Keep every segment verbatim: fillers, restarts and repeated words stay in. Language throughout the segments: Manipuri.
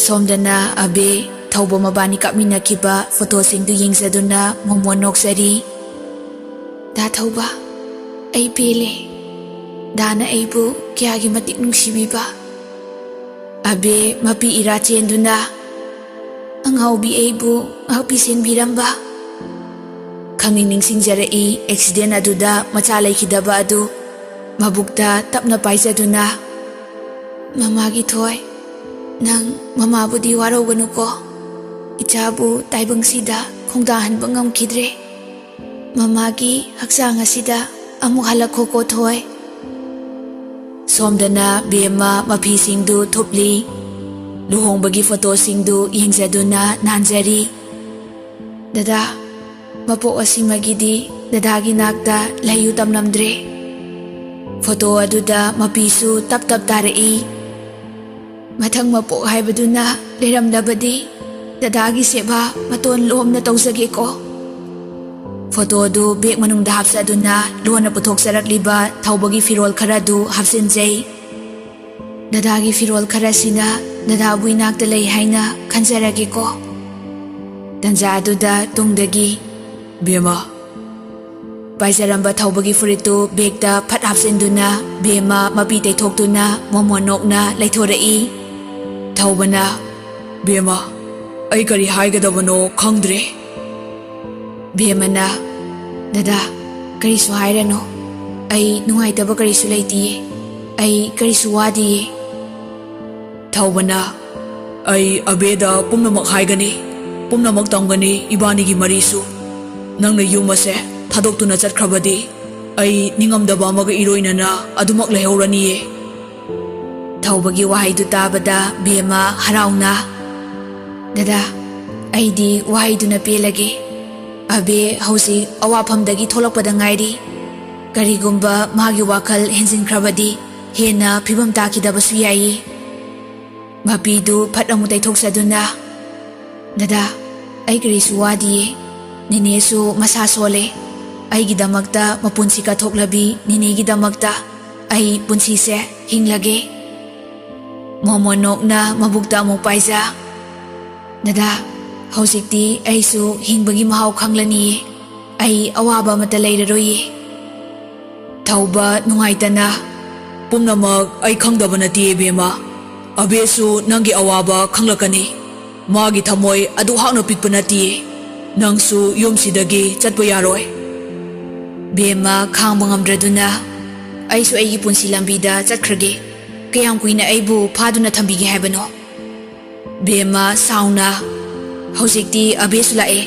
ꯁꯣꯝꯗꯅ ꯑꯕꯦ, ꯊꯧꯕ ꯃꯕꯥꯅꯤ ꯀꯥꯞꯃꯤꯟꯅꯈꯤꯕ ꯐꯣꯇꯣꯁꯤꯡꯗꯨ ꯌꯦꯡꯖꯗꯨꯅ ꯃꯣꯃꯣꯟ ꯅꯣꯛꯆꯔꯤ꯫ "ꯗꯥ ꯊꯧꯕ, ꯑꯩ ꯄꯦꯜꯂꯦ꯫ ꯗꯥꯅ ꯑꯩꯕꯨ ꯀꯌꯥꯒꯤ ꯃꯇꯤꯛ ꯅꯨꯡꯁꯤꯕꯤꯕ꯫" ꯑꯕꯦ ꯃꯄꯤ ꯏꯔꯥ ꯆꯦꯟꯗꯨꯅ, "ꯑꯉꯥꯎꯕꯤ ꯑꯩꯕꯨ ꯉꯥꯛꯄꯤ ꯁꯦꯟꯕꯤꯔꯝꯕ꯫" ꯈꯪꯅꯤꯡ ꯅꯤꯡꯁꯤꯡꯖꯔꯛꯏ ꯑꯦꯛꯁꯤꯗꯦꯟ ꯑꯗꯨꯗ ꯃꯆꯥ ꯂꯩꯈꯤꯗꯕ ꯑꯗꯨ꯫ ꯃꯕꯨꯛꯇ ꯇꯞꯅ ꯄꯥꯏꯖꯗꯨꯅ, "ꯃꯃꯥꯒꯤ ꯊꯣꯏ, ꯅꯪ ꯃꯃꯥꯕꯨꯗꯤ ꯋꯥꯔꯧꯒꯅꯨꯀꯣ꯫ ꯏꯆꯥꯕꯨ ꯇꯥꯏꯕꯪꯁꯤꯗ ꯈꯣꯡꯗꯥꯍꯟꯕ ꯉꯝꯈꯤꯗ꯭ꯔꯦ꯫ ꯃꯃꯥꯒꯤ ꯍꯛꯆꯥꯡ ꯑꯁꯤꯗ ꯑꯃꯨꯛ ꯍꯜꯂꯛꯈꯣꯀꯣ ꯊꯣꯏ꯫" ꯁꯣꯝꯗꯅ ꯕꯦꯝꯃ ꯃꯐꯤꯁꯤꯡꯗꯨ ꯊꯨꯞꯂꯤ꯫ ꯂꯨꯍꯣꯡꯕꯒꯤ ꯐꯣꯇꯣꯁꯤꯡꯗꯨ ꯌꯦꯡꯖꯗꯨꯅ ꯅꯥꯟꯖꯔꯤ꯫ "ꯗꯗꯥ, ꯃꯄꯣꯛ ꯑꯁꯤꯃꯒꯤꯗꯤ ꯗꯗꯥꯒꯤ ꯅꯥꯛꯇ ꯂꯩꯌꯨ ꯇꯝꯂꯝꯗ꯭ꯔꯦ꯫" ꯐꯣꯇꯣ ꯑꯗꯨꯗ ꯃꯄꯤꯁꯨ ꯇꯞ ꯇꯞ ꯇꯥꯔꯛꯏ꯫ "ꯃꯊꯪ ꯃꯄꯣꯛ ꯍꯥꯏꯕꯗꯨꯅ ꯂꯩꯔꯝꯂꯕꯗꯤ ꯗꯗꯥꯒꯤ ꯁꯦꯕꯥ ꯃꯇꯣꯟ ꯂꯣꯝꯅ ꯇꯧꯖꯒꯦꯀꯣ꯫" ꯐꯣꯇꯣꯗꯨ ꯕꯦꯒ ꯃꯅꯨꯡꯗ ꯍꯥꯞꯆꯗꯨꯅ ꯂꯣꯟꯅ ꯄꯨꯊꯣꯛꯆꯔꯛꯂꯤꯕ ꯊꯧꯕꯒꯤ ꯐꯤꯔꯣꯜ ꯈꯔꯗꯨ ꯍꯥꯞꯆꯤꯟꯖꯩ꯫ "ꯗꯗꯥꯒꯤ ꯐꯤꯔꯣꯜ ꯈꯔꯁꯤꯅ ꯗꯗꯥꯕꯨ ꯏꯅꯥꯛꯇ ꯂꯩ ꯍꯥꯏꯅ ꯈꯟꯖꯔꯒꯦꯀꯣ꯫" ꯇꯟꯖꯥ ꯑꯗꯨꯗ ꯇꯨꯡꯗꯒꯤ, "ꯕꯦꯝꯃ꯫" ꯄꯥꯏꯖꯔꯝꯕ ꯊꯧꯕꯒꯤ ꯐꯨꯔꯤꯠꯇꯨ ꯕꯦꯒꯇ ꯐꯠ ꯍꯥꯞꯆꯤꯟꯗꯨꯅ ꯕꯦꯝꯃ ꯃꯄꯤ ꯇꯩꯊꯣꯛꯇꯨꯅ ꯃꯣꯃꯣꯟ ꯅꯣꯛꯅ ꯂꯩꯊꯣꯔꯛꯏ꯫ ꯊꯧꯕꯅ, "ꯕꯦꯝꯃ, ꯑꯩ ꯀꯔꯤ ꯍꯥꯏꯒꯗꯕꯅꯣ ꯈꯪꯗ꯭ꯔꯦ꯫" ꯕꯦꯝꯃꯅ, "ꯗꯗꯥ, ꯀꯔꯤꯁꯨ ꯍꯥꯏꯔꯅꯨ꯫ ꯑꯩ ꯅꯨꯡꯉꯥꯏꯇꯕ ꯀꯔꯤꯁꯨ ꯂꯩꯇꯤꯌꯦ꯫ ꯑꯩ ꯀꯔꯤꯁꯨ ꯋꯥꯗꯤꯌꯦ꯫" ꯊꯧꯕꯅ, "ꯑꯩ ꯑꯕꯦꯗ ꯄꯨꯝꯅꯃꯛ ꯍꯥꯏꯒꯅꯤ, ꯄꯨꯝꯅꯃꯛ ꯇꯝꯒꯅꯤ ꯏꯕꯥꯅꯤꯒꯤ ꯃꯔꯤꯁꯨ꯫ ꯅꯪꯅ ꯌꯨꯝ ꯑꯁꯦ ꯊꯥꯗꯣꯛꯇꯨꯅ ꯆꯠꯈ꯭ꯔꯕꯗꯤ ꯑꯩ ꯅꯤꯡꯉꯝꯗꯕ ꯑꯃꯒ ꯏꯔꯣꯏꯅꯅ ꯑꯗꯨꯃꯛ ꯂꯩꯍꯧꯔꯅꯤꯌꯦ꯫" ꯊꯧꯕꯒꯤ ꯋꯥꯍꯩꯗꯨ ꯇꯥꯕꯗ ꯕꯦꯝꯃ ꯍꯔꯥꯎꯅ, "ꯗꯗꯥ, ꯑꯩꯗꯤ ꯋꯥꯍꯩꯗꯨꯅ ꯄꯦꯜꯂꯒꯦ꯫ ꯑꯕꯦ ꯍꯧꯖꯤꯛ ꯑꯋꯥꯐꯝꯗꯒꯤ ꯊꯣꯛꯂꯛꯄꯗ ꯉꯥꯏꯔꯤ꯫ ꯀꯔꯤꯒꯨꯝꯕ ꯃꯥꯒꯤ ꯋꯥꯈꯜ ꯍꯦꯟꯖꯤꯟꯈ꯭ꯔꯕꯗꯤ ꯍꯦꯟꯅ ꯐꯤꯕꯝ ꯇꯥꯈꯤꯗꯕꯁꯨ ꯌꯥꯏꯌꯦ꯫" ꯃꯄꯤꯗꯨ ꯐꯠ ꯑꯃꯨꯛ ꯇꯩꯊꯣꯛꯆꯗꯨꯅ, "ꯗꯗꯥ, ꯑꯩ ꯀꯔꯤꯁꯨ ꯋꯥꯗꯤꯌꯦ꯫ ꯅꯦꯅꯦꯁꯨ ꯃꯁꯥ ꯁꯣꯜꯂꯦ꯫ ꯑꯩꯒꯤꯗꯃꯛꯇ ꯃꯄꯨꯟꯁꯤ ꯀꯠꯊꯣꯛꯂꯕꯤ ꯅꯦꯅꯦꯒꯤꯗꯃꯛꯇ ꯑꯩ ꯄꯨꯟꯁꯤꯁꯦ ꯍꯤꯡꯂꯒꯦ꯫" ꯃꯣꯃꯣꯅꯣꯛꯅ ꯃꯕꯨꯛꯇ ꯑꯃꯨꯛ ꯄꯥꯏꯖ꯫ "ꯗꯗꯥ, ꯍꯧꯖꯤꯛꯇꯤ ꯑꯩꯁꯨ ꯍꯤꯡꯕꯒꯤ ꯃꯍꯥꯎ ꯈꯪꯂꯅꯤꯌꯦ꯫ ꯑꯩ ꯑꯋꯥꯕ ꯑꯃꯠꯇ ꯂꯩꯔꯔꯣꯏꯌꯦ꯫" ꯊꯧꯕ ꯅꯨꯡꯉꯥꯏꯇꯅ, "ꯄꯨꯝꯅꯃꯛ ꯑꯩ ꯈꯪꯗꯕ ꯅꯠꯇꯦ ꯏꯕꯦꯝꯃ꯫ ꯑꯕꯦꯁꯨ ꯅꯪꯒꯤ ꯑꯋꯥꯕ ꯈꯪꯂꯛꯀꯅꯤ꯫ ꯃꯥꯒꯤ ꯊꯃꯣꯏ ꯑꯗꯨ ꯍꯥꯛꯅ ꯄꯤꯛꯄ ꯅꯠꯇꯦ꯫ ꯅꯪꯁꯨ ꯌꯨꯝꯁꯤꯗꯒꯤ ꯆꯠꯄ ꯌꯥꯔꯣꯏ꯫" ꯕꯦꯝꯃ ꯈꯥꯡꯕ ꯉꯝꯗ꯭ꯔꯗꯨꯅ, "ꯑꯩꯁꯨ ꯑꯩꯒꯤ ꯄꯨꯟꯁꯤ ꯂꯝꯕꯤꯗ ꯆꯠꯈ꯭ꯔꯒꯦ꯫ ꯀꯌꯥꯝ ꯀꯨꯏꯅ ꯑꯩꯕꯨ ꯐꯥꯗꯨꯅ ꯊꯝꯕꯤꯒꯦ ꯍꯥꯏꯕꯅꯣ?" ꯕꯦꯝꯃ ꯁꯥꯎꯅ, "ꯍꯧꯖꯤꯛꯇꯤ ꯑꯕꯦꯁꯨ ꯂꯥꯛꯑꯦ꯫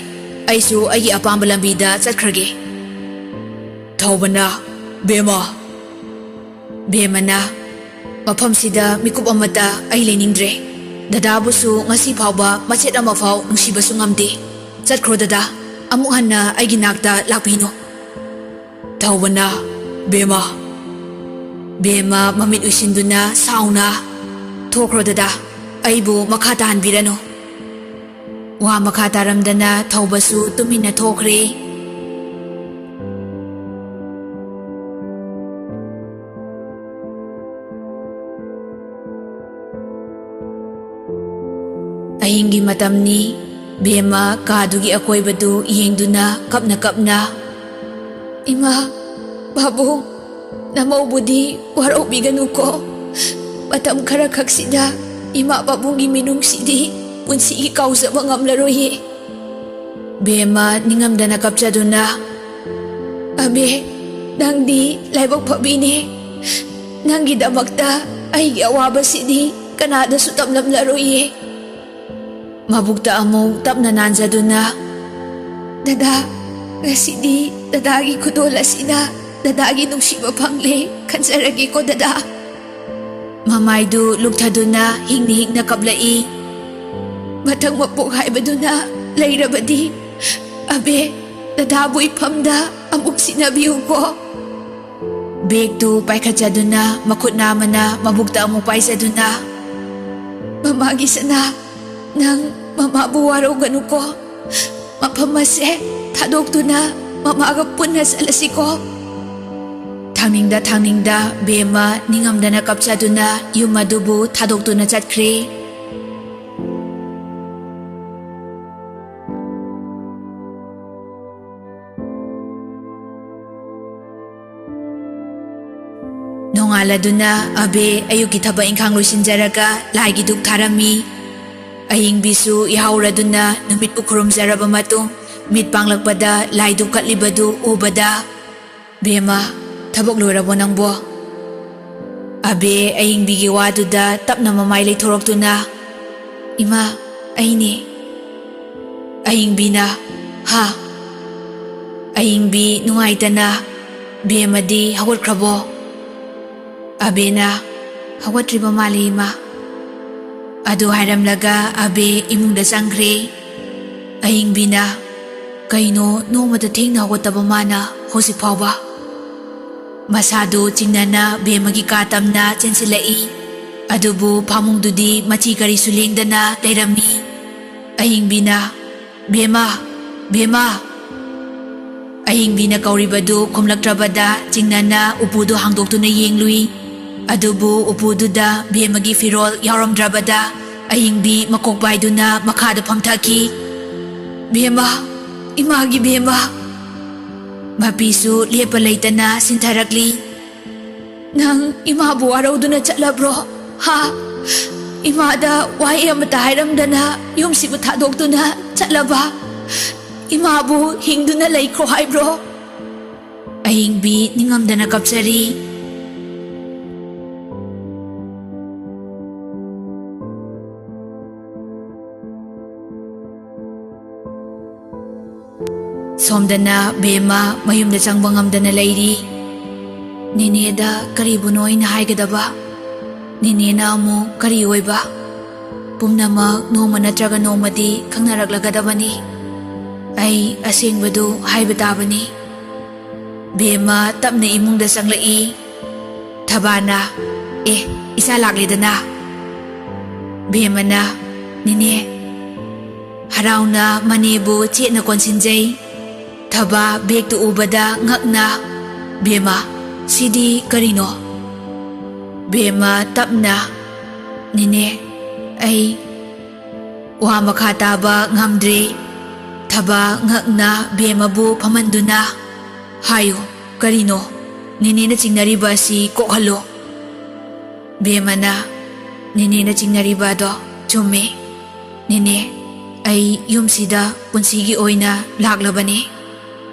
ꯑꯩꯁꯨ ꯑꯩꯒꯤ ꯑꯄꯥꯝꯕ ꯂꯝꯕꯤꯗ ꯆꯠꯈ꯭ꯔꯒꯦ꯫" ꯊꯧꯕꯅ, "ꯕꯦꯝꯃ!" ꯕꯦꯝꯃꯅ, "ꯃꯐꯝꯁꯤꯗ ꯃꯤꯀꯨꯞ ꯑꯃꯠꯇ ꯑꯩ ꯂꯩꯅꯤꯡꯗ꯭ꯔꯦ꯫ ꯗꯗꯥꯕꯨꯁꯨ ꯉꯁꯤ ꯐꯥꯎꯕ ꯃꯆꯦꯠ ꯑꯃꯐꯥꯎ ꯅꯨꯡꯁꯤꯕꯁꯨ ꯉꯝꯗꯦ꯫ ꯆꯠꯈ꯭ꯔꯣ ꯗꯗꯥ, ꯑꯃꯨꯛ ꯍꯟꯅ ꯑꯩꯒꯤ ꯅꯥꯛꯇ ꯂꯥꯛꯄꯤꯅꯨ꯫" ꯊꯧꯕꯅ, "ꯕꯦꯝꯃ!" ꯕꯦꯝꯃ ꯃꯃꯤꯠ ꯎꯏꯁꯤꯟꯗꯨꯅ ꯁꯥꯎꯅ, "ꯊꯣꯛꯈ꯭ꯔꯣ ꯗꯗꯥ, ꯑꯩꯕꯨ ꯃꯈꯥ ꯇꯥꯍꯟꯕꯤꯔꯅꯨ꯫" ꯋꯥ ꯃꯈꯥ ꯇꯥꯔꯝꯗꯅ ꯊꯧꯕꯁꯨ ꯇꯨꯃꯤꯟꯅ ꯊꯣꯛꯈ꯭ꯔꯦ꯫ ꯑꯍꯤꯡꯒꯤ ꯃꯇꯝꯅꯤ꯫ ꯕꯦꯝꯃ ꯀꯥꯗꯨꯒꯤ ꯑꯀꯣꯏꯕꯗꯨ ꯌꯦꯡꯗꯨꯅ ꯀꯞꯅ ꯀꯞꯅ, "ꯏꯃꯥ, ꯄꯥꯕꯨꯡ, ꯅꯃꯧꯕꯨꯗꯤ ꯋꯥꯔꯧꯕꯤꯒꯅꯨꯀꯣ꯫ ꯃꯇꯝ ꯈꯔꯈꯛꯁꯤꯗ ꯏꯃꯥ ꯄꯥꯕꯨꯡꯒꯤ ꯃꯤꯅꯨꯡꯁꯤꯗꯤ ꯄꯨꯟꯁꯤꯒꯤ ꯀꯥꯎꯖꯕ ꯉꯝꯂꯔꯣꯏꯌꯦ꯫" ꯕꯦꯝꯃ ꯅꯤꯡꯉꯝꯗꯅ ꯀꯞꯆꯗꯨꯅ, "ꯑꯕꯦ, ꯅꯪꯗꯤ ꯂꯥꯏꯕꯛ ꯐꯕꯤꯅꯦ꯫ ꯅꯪꯒꯤꯗꯃꯛꯇ ꯑꯩꯒꯤ ꯑꯋꯥꯕꯁꯤꯗꯤ ꯀꯅꯥꯗꯁꯨ ꯇꯝꯂꯝꯂꯔꯣꯏꯌꯦ꯫" ꯃꯕꯨꯛꯇ ꯑꯃꯨꯛ ꯇꯞꯅ ꯅꯥꯟꯖꯗꯨꯅ, "ꯗꯗꯥ, ꯉꯁꯤꯗꯤ ꯗꯗꯥꯒꯤ ꯈꯨꯗꯣꯜ ꯑꯁꯤꯅ ꯗꯗꯥꯒꯤ ꯅꯨꯡꯁꯤꯕ ꯐꯪꯂꯦ ꯈꯟꯖꯔꯒꯦꯀꯣ ꯗꯗꯥ꯫" ꯃꯃꯥꯏꯗꯨ ꯂꯨꯛꯊꯗꯨꯅ ꯍꯤꯡꯅ ꯍꯤꯡꯅ ꯀꯞꯂꯛꯏ꯫ "ꯃꯊꯪ ꯃꯄꯣꯛ ꯍꯥꯏꯕꯗꯨꯅ ꯂꯩꯔꯕꯗꯤ, ꯑꯕꯦ, ꯗꯗꯥꯕꯨ ꯏꯐꯝꯗ ꯑꯃꯨꯛ ꯁꯤꯟꯅꯕꯤꯌꯨꯀꯣ꯫" ꯕꯦꯒꯇꯨ ꯄꯥꯏꯈꯠꯆꯗꯨꯅ ꯃꯈꯨꯠ ꯅꯥꯝꯃꯅ ꯃꯕꯨꯛꯇ ꯑꯃꯨꯛ ꯄꯥꯏꯖꯗꯨꯅ, "ꯃꯃꯥꯒꯤ ꯁꯅꯥ, ꯅꯪ ꯃꯃꯥꯕꯨ ꯋꯥꯔꯧꯒꯅꯨꯀꯣ꯫ ꯃꯐꯝ ꯑꯁꯦ ꯊꯥꯗꯣꯛꯇꯨꯅ ꯃꯃꯥꯒ ꯄꯨꯟꯅ ꯆꯠꯂꯁꯤꯀꯣ꯫" ꯊꯥꯡꯅꯤꯡꯗ ꯊꯥꯡꯅꯤꯡꯗ ꯕꯦꯝꯃ ꯅꯤꯡꯉꯝꯗꯅ ꯀꯞꯆꯗꯨꯅ ꯌꯨꯝ ꯑꯗꯨꯕꯨ ꯊꯥꯗꯣꯛꯇꯨꯅ ꯆꯠꯈ꯭ꯔꯦ꯫ ꯅꯣꯡꯉꯥꯜꯂꯗꯨꯅ ꯑꯕꯦ ꯑꯌꯨꯛꯀꯤ ꯊꯕꯛ ꯏꯪꯈꯥꯡ ꯂꯣꯏꯁꯤꯟꯖꯔꯒ ꯂꯥꯏꯒꯤ ꯙꯨꯞ ꯊꯥꯔꯝꯃꯤ꯫ ꯑꯍꯤꯡꯕꯤꯁꯨ ꯌꯥꯍꯧꯔꯗꯨꯅ ꯅꯨꯃꯤꯠꯄꯨ ꯈꯨꯔꯨꯝꯖꯔꯕ ꯃꯇꯨꯡ ꯃꯤꯠ ꯄꯥꯡꯂꯛꯄꯗ ꯂꯥꯏ ꯙꯨꯞ ꯀꯠꯂꯤꯕꯗꯨ ꯎꯕꯗ, "ꯕꯦꯝꯃ, ꯊꯕꯛ ꯂꯣꯏꯔꯕꯣ ꯅꯪꯕꯣ?" ꯑꯕꯦ ꯑꯍꯤꯡꯕꯤꯒꯤ ꯋꯥꯗꯨꯗ ꯇꯞꯅ ꯃꯃꯥꯏ ꯂꯩꯊꯣꯔꯛꯇꯨꯅ, "ꯏꯃꯥ, ꯑꯩꯅꯦ꯫" ꯑꯍꯤꯡꯕꯤꯅ, "ꯍꯥ?" ꯑꯍꯤꯡꯕꯤ ꯅꯨꯡꯉꯥꯏꯇꯅ, "ꯕꯦꯝꯃꯗꯤ ꯍꯧꯒꯠꯈ꯭ꯔꯕꯣ?" ꯑꯕꯦꯅ, "ꯍꯧꯒꯠꯇ꯭ꯔꯤꯕ ꯃꯥꯜꯂꯤ, ꯏꯃꯥ꯫" ꯑꯗꯨ ꯍꯥꯏꯔꯝꯂꯒ ꯑꯕꯦ ꯏꯃꯨꯡꯗ ꯆꯪꯈ꯭ꯔꯦ꯫ ꯑꯍꯤꯡꯕꯤꯅ, "ꯀꯩꯅꯣ ꯅꯣꯡꯃꯇ ꯊꯦꯡꯅ ꯍꯧꯒꯠꯇꯕ ꯃꯥꯅ ꯍꯧꯖꯤꯛ ꯐꯥꯎꯕ?" ꯃꯁꯥꯗꯨ ꯆꯤꯡꯅꯅ ꯕꯦꯝꯃꯒꯤ ꯀꯥ ꯇꯝꯅ ꯆꯦꯟꯁꯤꯜꯂꯛꯏ꯫ ꯑꯗꯨꯕꯨ ꯐꯃꯨꯡꯗꯨꯗꯤ ꯃꯆꯤ ꯀꯔꯤꯁꯨ ꯂꯦꯡꯗꯅ ꯂꯩꯔꯝꯃꯤ꯫ ꯑꯍꯤꯡꯕꯤꯅ, "ꯕꯦꯝꯃ, ꯕꯦꯝꯃ!" ꯑꯍꯤꯡꯕꯤꯅ ꯀꯧꯔꯤꯕꯗꯨ ꯈꯨꯝꯂꯛꯇ꯭ꯔꯕꯗ ꯆꯤꯡꯅꯅ ꯎꯄꯨꯗꯨ ꯍꯥꯡꯗꯣꯛꯇꯨꯅ ꯌꯦꯡꯂꯨꯏ꯫ ꯑꯗꯨꯕꯨ ꯎꯄꯨꯗꯨꯗ ꯕꯦꯝꯃꯒꯤ ꯐꯤꯔꯣꯜ ꯌꯥꯎꯔꯝꯗ꯭ꯔꯕꯗ ꯑꯍꯤꯡꯕꯤ ꯃꯀꯣꯛ ꯄꯥꯏꯗꯨꯅ ꯃꯈꯥꯗ ꯐꯝꯊꯈꯤ꯫ "ꯕꯦꯝꯃ, ꯏꯃꯥꯒꯤ ꯕꯦꯝꯃ!" ꯃꯄꯤꯁꯨ ꯂꯦꯞꯄ ꯂꯩꯇꯅ ꯁꯤꯟꯊꯔꯛꯂꯤ꯫ "ꯅꯪ ꯏꯃꯥꯕꯨ ꯋꯥꯔꯧꯗꯨꯅ ꯆꯠꯂꯕ꯭ꯔꯣ? ꯍꯥ? ꯏꯃꯥꯗ ꯋꯥꯍꯩ ꯑꯃꯠꯇ ꯍꯥꯏꯔꯝꯗꯅ ꯌꯨꯝꯁꯤꯕꯨ ꯊꯥꯗꯣꯛꯇꯨꯅ ꯆꯠꯂꯕ? ꯏꯃꯥꯕꯨ ꯍꯤꯡꯗꯨꯅ ꯂꯩꯈ꯭ꯔꯣ ꯍꯥꯏꯕ꯭ꯔꯣ?" ꯑꯍꯤꯡꯕꯤ ꯅꯤꯡꯉꯝꯗꯅ ꯀꯞꯆꯔꯤ꯫ ꯁꯣꯝꯗꯅ ꯕꯦꯝꯃ ꯃꯌꯨꯝꯗ ꯆꯪꯕ ꯉꯝꯗꯅ ꯂꯩꯔꯤ꯫ ꯅꯦꯅꯦꯗ ꯀꯔꯤꯕꯨꯅꯣ ꯑꯩꯅ ꯍꯥꯏꯒꯗꯕ? ꯅꯦꯅꯦꯅ ꯑꯃꯨꯛ ꯀꯔꯤ ꯑꯣꯏꯕ? ꯄꯨꯝꯅꯃꯛ ꯅꯣꯡꯃ ꯅꯠꯇ꯭ꯔꯒ ꯅꯣꯡꯃꯗꯤ ꯈꯪꯅꯔꯛꯂꯒꯗꯕꯅꯤ꯫ ꯑꯩ ꯑꯁꯦꯡꯕꯗꯨ ꯍꯥꯏꯕ ꯇꯥꯕꯅꯤ꯫ ꯕꯦꯝꯃ ꯇꯞꯅ ꯏꯃꯨꯡꯗ ꯆꯪꯂꯛꯏ꯫ ꯊꯕꯥꯅ, "ꯑꯦ, ꯏꯆꯥ ꯂꯥꯛꯂꯦꯗꯅ?" ꯕꯦꯝꯃꯅ, "ꯅꯦꯅꯦ꯫" ꯍꯔꯥꯎꯅ ꯃꯅꯦꯕꯨ ꯆꯦꯠꯅ ꯀꯣꯟꯁꯤꯟꯖꯩ꯫ ꯊꯕꯥ ꯕꯦꯒꯇꯨ ꯎꯕꯗ ꯉꯛꯅ, "ꯕꯦꯝꯃ, "ꯁꯤꯗꯤ ꯀꯔꯤꯅꯣ?" ꯕꯦꯝꯃ ꯇꯞꯅ, "ꯅꯦꯅꯦ, ꯑꯩ..." ꯋꯥ ꯃꯈꯥ ꯇꯥꯕ ꯉꯝꯗ꯭ꯔꯦ꯫ ꯊꯕꯥ ꯉꯛꯅ ꯕꯦꯝꯃꯕꯨ ꯐꯝꯍꯟꯗꯨꯅ, "ꯍꯥꯏꯌꯨ, ꯀꯔꯤꯅꯣ? ꯅꯦꯅꯦꯅ ꯆꯤꯡꯅꯔꯤꯕ ꯑꯁꯤ ꯀꯣꯛꯍꯜꯂꯨ꯫" ꯕꯦꯝꯃꯅ, "ꯅꯦꯅꯦꯅ ꯆꯤꯡꯅꯔꯤꯕ ꯑꯗꯣ ꯆꯨꯝꯃꯦ꯫ ꯅꯦꯅꯦ, ꯑꯩ ꯌꯨꯝꯁꯤꯗ ꯄꯨꯟꯁꯤꯒꯤ ꯑꯣꯏꯅ ꯂꯥꯛꯂꯕꯅꯤ꯫"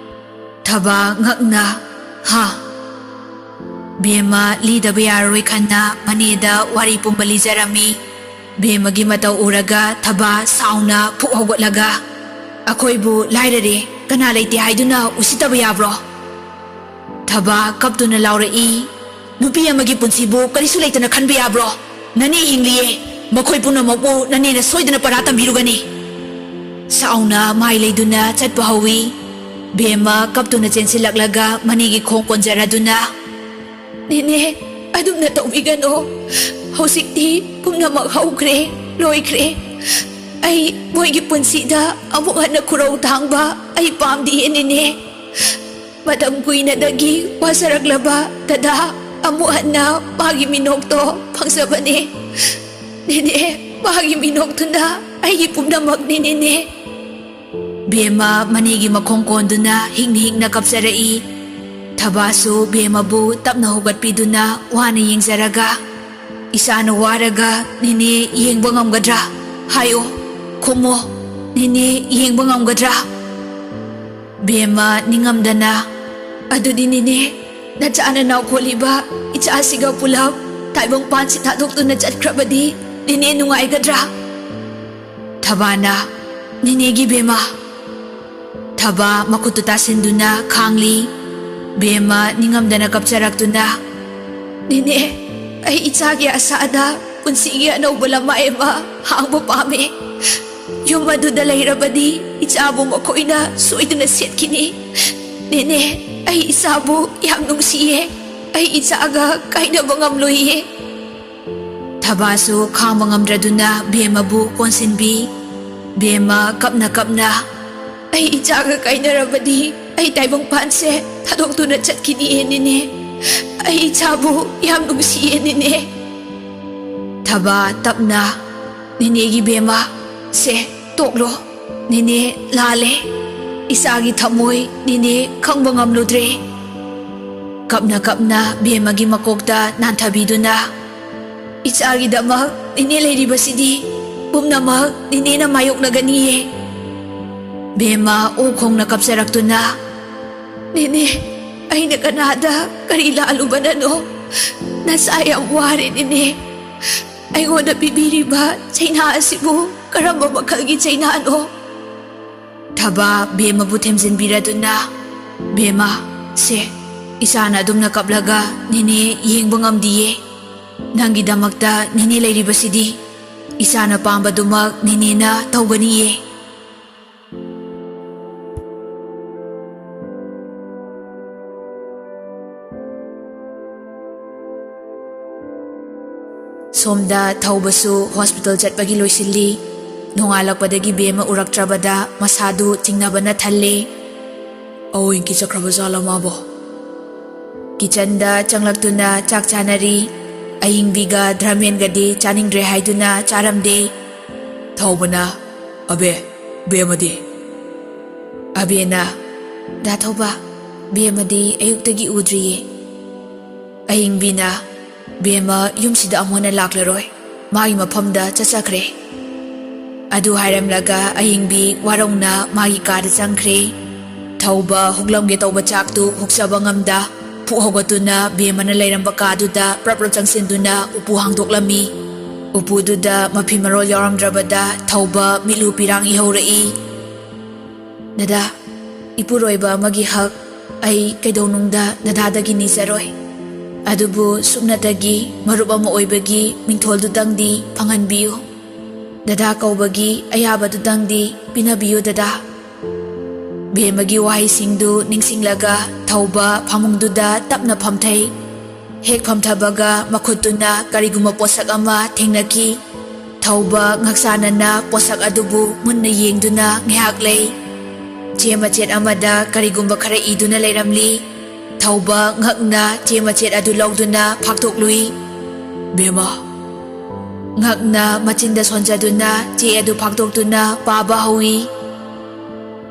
ꯊꯕꯥ ꯉꯛꯅ, "ꯍꯥ?" ꯕꯦꯝꯃ ꯂꯤꯗꯕ ꯌꯥꯔꯔꯣꯏ ꯈꯟꯅ ꯃꯅꯦꯗ ꯋꯥꯔꯤ ꯄꯨꯝꯕ ꯂꯤꯖꯔꯝꯃꯤ꯫ ꯕꯦꯝꯃꯒꯤ ꯃꯇꯧ ꯎꯔꯒ ꯊꯕꯥ ꯁꯥꯎꯅ ꯐꯨꯛ ꯍꯧꯒꯠꯂꯒ, "ꯑꯩꯈꯣꯏꯕꯨ ꯂꯥꯏꯔꯔꯦ, ꯀꯅꯥ ꯂꯩꯇꯦ ꯍꯥꯏꯗꯨꯅ ꯎꯁꯤꯠꯇꯕ ꯌꯥꯕ꯭ꯔꯣ?" ꯊꯕꯥ ꯀꯞꯇꯨꯅ ꯂꯥꯎꯔꯛꯏ, "ꯅꯨꯄꯤ ꯑꯃꯒꯤ ꯄꯨꯟꯁꯤꯕꯨ ꯀꯔꯤꯁꯨ ꯂꯩꯇꯅ ꯈꯟꯕ ꯌꯥꯕ꯭ꯔꯣ? ꯅꯅꯦ ꯍꯤꯡꯂꯤꯌꯦ꯫ ꯃꯈꯣꯏ ꯄꯨꯝꯅꯃꯛꯄꯨ ꯅꯅꯦꯅ ꯁꯣꯏꯗꯅ ꯄꯔꯥ ꯇꯝꯕꯤꯔꯨꯒꯅꯤ꯫" ꯁꯥꯎꯅ ꯃꯥꯏ ꯂꯩꯗꯨꯅ ꯆꯠꯄ ꯍꯧꯏ꯫ ꯕꯦꯝꯃ ꯀꯞꯇꯨꯅ ꯆꯦꯟꯁꯤꯜꯂꯛꯂꯒ ꯃꯅꯦꯒꯤ ꯈꯣꯡ ꯀꯣꯟꯖꯔꯗꯨꯅ, "ꯅꯦꯅꯦ, ꯑꯗꯨꯝꯅ ꯇꯧꯕꯤꯒꯅꯨ꯫ ꯍꯧꯖꯤꯛꯇꯤ ꯄꯨꯝꯅꯃꯛ ꯍꯧꯈ꯭ꯔꯦ, ꯂꯣꯏꯈ꯭ꯔꯦ꯫ ꯑꯩ ꯃꯣꯏꯒꯤ ꯄꯨꯟꯁꯤꯗ ꯑꯃꯨꯛ ꯍꯟꯅ ꯈꯨꯔꯧ ꯊꯥꯡꯕ ꯑꯩ ꯄꯥꯝꯗꯤꯌꯦ, ꯅꯦꯅꯦ꯫ ꯃꯇꯝ ꯀꯨꯏꯅꯗꯒꯤ ꯋꯥꯖꯔꯛꯂꯕ ꯗꯗꯥ ꯑꯃꯨꯛ ꯍꯟꯅ ꯃꯥꯒꯤ ꯃꯤꯅꯣꯛꯇꯣ ꯐꯪꯖꯕꯅꯦ꯫ ꯅꯦꯅꯦ, ꯃꯥꯒꯤ ꯃꯤꯅꯣꯛꯇꯨꯅ ꯑꯩꯒꯤ ꯄꯨꯝꯅꯃꯛꯅꯤ, ꯅꯦꯅꯦ꯫" ꯕꯦꯝꯃ ꯃꯅꯦꯒꯤ ꯃꯈꯣꯡ ꯀꯣꯟꯗꯨꯅ ꯍꯤꯛꯅ ꯍꯤꯛꯅ ꯀꯞꯆꯔꯛꯏ꯫ ꯊꯕꯥꯁꯨ ꯕꯦꯝꯃꯕꯨ ꯇꯞꯅ ꯍꯧꯒꯠꯄꯤꯗꯨꯅ ꯋꯥꯅ ꯌꯦꯡꯖꯔꯒ, "ꯏꯆꯥꯅ ꯋꯥꯔꯒ ꯅꯦꯅꯦ ꯌꯦꯡꯕ ꯉꯝꯒꯗ꯭ꯔꯥ? ꯍꯥꯏꯌꯣ, ꯈꯨꯝꯃꯣ, ꯅꯦꯅꯦ ꯌꯦꯡꯕ ꯉꯝꯒꯗ꯭ꯔꯥ?" ꯕꯦꯝꯃ ꯅꯤꯡꯉꯝꯗꯅ, "ꯑꯗꯨꯗꯤ ꯅꯦꯅꯦ, ꯅꯆꯥ ꯅꯅꯥꯎ ꯀꯣꯜꯂꯤꯕ ꯏꯆꯥꯁꯤꯒ ꯄꯨꯂꯞ ꯇꯥꯏꯕꯪꯄꯥꯟꯁꯤ ꯊꯥꯗꯣꯛꯇꯨꯅ ꯆꯠꯈ꯭ꯔꯕꯗꯤ ꯅꯦꯅꯦ ꯅꯨꯡꯉꯥꯏꯒꯗ꯭ꯔꯥ?" ꯊꯕꯥꯅ, "ꯅꯦꯅꯦꯒꯤ ꯕꯦꯝꯃ꯫" ꯊꯕꯥ ꯃꯈꯨꯠꯇꯨ ꯇꯥꯁꯤꯟꯗꯨꯅ ꯈꯥꯡꯂꯤ꯫ ꯕꯦꯝꯃ ꯅꯤꯡꯉꯝꯗꯅ ꯀꯞꯆꯔꯛꯇꯨꯅ, "ꯅꯦꯅꯦ, ꯑꯩ ꯏꯆꯥꯒꯤ ꯑꯁꯥꯗ ꯄꯨꯟꯁꯤꯒꯤ ꯑꯅꯧꯕ ꯂꯃꯥꯏ ꯑꯃ ꯍꯥꯡꯕ ꯄꯥꯝꯃꯦ꯫ ꯌꯨꯝ ꯑꯗꯨꯗ ꯂꯩꯔꯕꯗꯤ ꯏꯆꯥꯕꯨ ꯃꯈꯣꯏꯅ ꯁꯣꯏꯗꯅ ꯁꯦꯠꯈꯤꯅꯤ꯫ ꯅꯦꯅꯦ, ꯑꯩ ꯏꯆꯥꯕꯨ ꯌꯥꯝ ꯅꯨꯡꯁꯤꯌꯦ꯫ ꯑꯩ ꯏꯆꯥꯒ ꯀꯥꯏꯅꯕ ꯉꯝꯂꯣꯏꯌꯦ꯫" ꯊꯕꯥꯁꯨ ꯈꯥꯡꯕ ꯉꯝꯗ꯭ꯔꯗꯨꯅ ꯕꯦꯝꯃꯕꯨ ꯀꯣꯟꯁꯤꯟꯕꯤ꯫ ꯕꯦꯝꯃ ꯀꯞꯅ ꯀꯞꯅ, "ꯑꯩ ꯏꯆꯥꯒ ꯀꯥꯏꯅꯔꯕꯗꯤ ꯑꯩ ꯇꯥꯏꯕꯪꯄꯥꯟꯁꯦ ꯊꯥꯗꯣꯛꯇꯨꯅ ꯆꯠꯈꯤꯅꯤꯌꯦ, ꯅꯦꯅꯦ꯫ ꯑꯩ ꯏꯆꯥꯕꯨ ꯌꯥꯝ ꯅꯨꯡꯁꯤꯌꯦ, ꯅꯦꯅꯦ꯫ ꯊꯕꯥ ꯇꯞꯅ, "ꯅꯦꯅꯦꯒꯤ ꯕꯦꯝꯃ, ꯁꯦ, ꯇꯣꯛꯂꯣ꯫ ꯅꯦꯅꯦ ꯂꯥꯜꯂꯦ꯫ ꯏꯆꯥꯒꯤ ꯊꯃꯣꯏ ꯅꯦꯅꯦ ꯈꯪꯕ ꯉꯝꯂꯨꯗ꯭ꯔꯦ꯫" ꯀꯞꯅ ꯀꯞꯅ ꯕꯦꯝꯃꯒꯤ ꯃꯀꯣꯛꯇ ꯅꯥꯟꯊꯕꯤꯗꯨꯅ, "ꯏꯆꯥꯒꯤꯗꯃꯛ ꯅꯦꯅꯦ ꯂꯩꯔꯤꯕꯁꯤꯗꯤ ꯄꯨꯝꯅꯃꯛ ꯅꯦꯅꯦꯅ ꯃꯥꯌꯣꯛꯅꯒꯅꯤꯌꯦ꯫" ꯕꯦꯝꯃ ꯑꯣꯛ ꯈꯣꯡꯅ ꯀꯞꯆꯔꯛꯇꯨꯅ, "ꯅꯦꯅꯦ, ꯑꯩꯅ ꯀꯅꯥꯗ ꯀꯔꯤ ꯂꯥꯜꯂꯨꯕꯅꯅꯣ? ꯅꯆꯥ ꯌꯥꯝ ꯋꯥꯔꯦ, ꯅꯦꯅꯦ꯫ ꯑꯩꯉꯣꯟꯗ ꯄꯤꯕꯤꯔꯤꯕ ꯆꯩꯅꯥ ꯑꯁꯤꯕꯨ ꯀꯔꯝꯕ ꯃꯈꯜꯒꯤ ꯆꯩꯅꯥꯅꯣ?" ꯊꯕꯥ ꯕꯦꯝꯃꯕꯨ ꯊꯦꯝꯖꯤꯟꯕꯤꯔꯗꯨꯅ, "ꯕꯦꯝꯃ, ꯁꯦ, ꯏꯆꯥꯅ ꯑꯗꯨꯝꯅ ꯀꯞꯂꯒ ꯅꯦꯅꯦ ꯌꯦꯡꯕ ꯉꯝꯗꯤꯌꯦ꯫ ꯅꯪꯒꯤꯗꯃꯛꯇ ꯅꯦꯅꯦ ꯂꯩꯔꯤꯕꯁꯤꯗꯤ꯫ ꯏꯆꯥꯅ ꯄꯥꯝꯕꯗꯨꯃꯛ ꯅꯦꯅꯦꯅ ꯇꯧꯒꯅꯤꯌꯦ꯫" ꯁꯣꯝꯗ ꯊꯧꯕꯁꯨ ꯍꯣꯁꯄꯤꯇꯥꯜ ꯆꯠꯄꯒꯤ ꯂꯣꯏꯁꯤꯜꯂꯤ꯫ ꯅꯣꯡꯉꯥꯜꯂꯛꯄꯗꯒꯤ ꯕꯦꯝꯃ ꯎꯔꯛꯇ꯭ꯔꯕꯗ ꯃꯁꯥꯗꯨ ꯆꯤꯡꯅꯕꯅ ꯊꯜꯂꯦ꯫ "ꯑꯋꯣꯏꯟꯀꯤ ꯆꯠꯈ꯭ꯔꯕ ꯖꯥꯠꯂ ꯃꯥꯕꯣ?" ꯀꯤꯆꯟꯗ ꯆꯪꯂꯛꯇꯨꯅ ꯆꯥꯛ ꯆꯥꯅꯔꯤ꯫ ꯑꯌꯤꯡꯕꯤꯒ ꯙꯔꯃꯦꯟꯒꯗꯤ ꯆꯥꯅꯤꯡꯗ꯭ꯔꯦ ꯍꯥꯏꯗꯨꯅ ꯆꯥꯔꯝꯗꯦ꯫ ꯊꯧꯕꯅ, "ꯑꯕꯦ, ꯕꯦꯝꯃꯗꯤ?" ꯑꯕꯦꯅ, "ꯗꯥ ꯊꯧꯕ, ꯕꯦꯝꯃꯗꯤ ꯑꯌꯨꯛꯇꯒꯤ ꯎꯗ꯭ꯔꯤꯌꯦ꯫" ꯑꯌꯤꯡꯕꯤꯅ, "ꯕꯦꯝꯃ ꯌꯨꯝꯁꯤꯗ ꯑꯃꯨꯛ ꯍꯟꯅ ꯂꯥꯛꯂꯔꯣꯏ꯫ ꯃꯥꯒꯤ ꯃꯐꯝꯗ ꯆꯠꯆꯈ꯭ꯔꯦ꯫" ꯑꯗꯨ ꯍꯥꯏꯔꯝꯂꯒ ꯑꯌꯤꯡꯕꯤ ꯋꯥꯔꯧꯅ ꯃꯥꯒꯤ ꯀꯥꯗ ꯆꯪꯈ꯭ꯔꯦ꯫ ꯊꯧꯕ ꯍꯨꯛꯂꯝꯒꯦ ꯇꯧꯕ ꯆꯥꯛꯇꯨ ꯍꯨꯛꯆꯕ ꯉꯝꯗ ꯐꯨꯛ ꯍꯧꯒꯠꯇꯨꯅ ꯕꯦꯝꯃꯅ ꯂꯩꯔꯝꯕ ꯀꯥꯗꯨꯗ ꯄ꯭ꯔꯞ ꯄ꯭ꯔꯞ ꯆꯪꯁꯤꯟꯗꯨꯅ ꯎꯄꯨ ꯍꯥꯡꯗꯣꯛꯂꯝꯃꯤ꯫ ꯎꯄꯨꯗꯨꯗ ꯃꯐꯤ ꯃꯔꯣꯜ ꯌꯥꯎꯔꯝꯗ꯭ꯔꯕꯗ ꯊꯧꯕ ꯃꯤꯠꯂꯨ ꯄꯤꯔꯥꯡ ꯏꯍꯧꯔꯛꯏ꯫ "ꯗꯗꯥ, ꯏꯄꯨꯔꯣꯏꯕ ꯑꯃꯒꯤ ꯍꯛ ꯑꯩ ꯀꯩꯗꯧꯅꯨꯡꯗ ꯗꯗꯥꯗꯒꯤ ꯅꯤꯖꯔꯣꯏ꯫ ꯑꯗꯨꯕꯨ ꯁꯨꯞꯅꯇꯒꯤ ꯃꯔꯨꯞ ꯑꯃ ꯑꯣꯏꯕꯒꯤ ꯃꯤꯡꯊꯣꯜꯗꯨꯇꯪꯗꯤ ꯐꯪꯍꯟꯕꯤꯌꯨ꯫ ꯗꯗꯥ ꯀꯧꯕꯒꯤ ꯑꯌꯥꯕꯗꯨꯇꯪꯗꯤ ꯄꯤꯅꯕꯤꯌꯨ, ꯗꯗꯥ꯫" ꯕꯦꯝꯃꯒꯤ ꯋꯥꯍꯩꯁꯤꯡꯗꯨ ꯅꯤꯡꯁꯤꯡꯂꯒ ꯊꯧꯕ ꯐꯃꯨꯡꯗꯨꯗ ꯇꯞꯅ ꯐꯝꯊꯩ꯫ ꯍꯦꯛ ꯐꯝꯊꯕꯒ ꯃꯈꯨꯠꯇꯨꯅ ꯀꯔꯤꯒꯨꯝꯕ ꯄꯣꯠꯁꯛ ꯑꯃ ꯊꯦꯡꯅꯈꯤ꯫ ꯊꯧꯕ ꯉꯛꯁꯥꯅꯅ ꯄꯣꯠꯁꯛ ꯑꯗꯨꯕꯨ ꯃꯨꯟꯅ ꯌꯦꯡꯗꯨꯅ ꯉꯥꯏꯍꯥꯛ ꯂꯩ꯫ ꯆꯦ ꯃꯆꯦꯠ ꯑꯃꯗ ꯀꯔꯤꯒꯨꯝꯕ ꯈꯔ ꯏꯗꯨꯅ ꯂꯩꯔꯝꯂꯤ꯫ ꯊꯧꯕ ꯉꯛꯅ ꯆꯦ ꯃꯆꯦꯠ ꯑꯗꯨ ꯂꯧꯗꯨꯅ ꯐꯥꯛꯇꯣꯛꯂꯨꯏ꯫ ꯕꯦꯝꯃ꯫ ꯉꯛꯅ ꯃꯆꯤꯟꯗ ꯁꯣꯟꯖꯗꯨꯅ ꯆꯦ ꯑꯗꯨ ꯐꯥꯛꯇꯣꯛꯇꯨꯅ ꯄꯥꯕ ꯍꯧꯏ꯫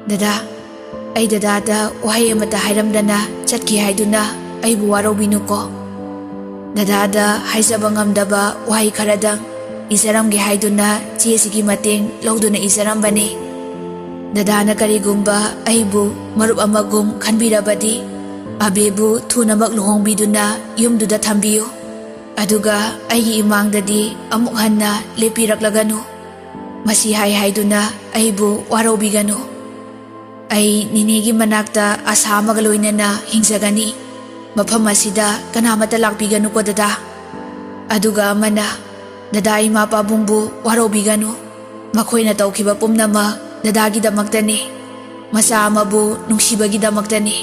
"ꯗꯗꯥ, ꯑꯩ ꯗꯗꯥꯗ ꯋꯥꯍꯩ ꯑꯃꯠꯇ ꯍꯥꯏꯔꯝꯗꯅ ꯆꯠꯈꯤ ꯍꯥꯏꯗꯨꯅ ꯑꯩꯕꯨ ꯋꯥꯔꯧꯕꯤꯅꯨꯀꯣ꯫ ꯗꯗꯥꯗ ꯍꯥꯏꯖꯕ ꯉꯝꯗꯕ ꯋꯥꯍꯩ ꯈꯔꯗꯪ ꯏꯖꯔꯝꯒꯦ ꯍꯥꯏꯗꯨꯅ ꯆꯦꯁꯤꯒꯤ ꯃꯇꯦꯡ ꯂꯧꯗꯨꯅ ꯏꯖꯔꯝꯕꯅꯤ꯫ ꯗꯗꯥꯅ ꯀꯔꯤꯒꯨꯝꯕ ꯑꯩꯕꯨ ꯃꯔꯨꯞ ꯑꯃꯒꯨꯝ ꯈꯟꯕꯤꯔꯕꯗꯤ ꯑꯕꯦꯕꯨ ꯊꯨꯅꯃꯛ ꯂꯨꯍꯣꯡꯕꯤꯗꯨꯅ ꯌꯨꯝꯗꯨꯗ ꯊꯝꯕꯤꯌꯨ꯫ ꯑꯗꯨꯒ ꯑꯩꯒꯤ ꯏꯃꯥꯡꯗꯗꯤ ꯑꯃꯨꯛ ꯍꯟꯅ ꯂꯦꯞꯄꯤꯔꯛꯂꯒꯅꯨ꯫ ꯃꯁꯤ ꯍꯥꯏ ꯍꯥꯏꯗꯨꯅ ꯑꯩꯕꯨ ꯋꯥꯔꯧꯕꯤꯒꯅꯨ꯫ ꯑꯩ ꯅꯤꯅꯦꯒꯤ ꯃꯅꯥꯛꯇ ꯑꯁꯥ ꯑꯃꯒ ꯂꯣꯏꯅꯅ ꯍꯤꯡꯖꯒꯅꯤ꯫ ꯃꯐꯝ ꯑꯁꯤꯗ ꯀꯅꯥꯃꯠꯇ ꯂꯥꯛꯄꯤꯒꯅꯨꯀꯣ ꯗꯗꯥ꯫ ꯑꯗꯨꯒ ꯑꯃꯅ, ꯗꯗꯥ ꯏꯃꯥ ꯄꯥꯕꯨꯡꯕꯨ ꯋꯥꯔꯧꯕꯤꯒꯅꯨ꯫ ꯃꯈꯣꯏꯅ ꯇꯧꯈꯤꯕ ꯄꯨꯝꯅꯃꯛ ꯗꯗꯥꯒꯤꯗꯃꯛꯇꯅꯤ꯫ ꯃꯆꯥ ꯑꯃꯕꯨ ꯅꯨꯡꯁꯤꯕꯒꯤꯗꯃꯛꯇꯅꯤ꯫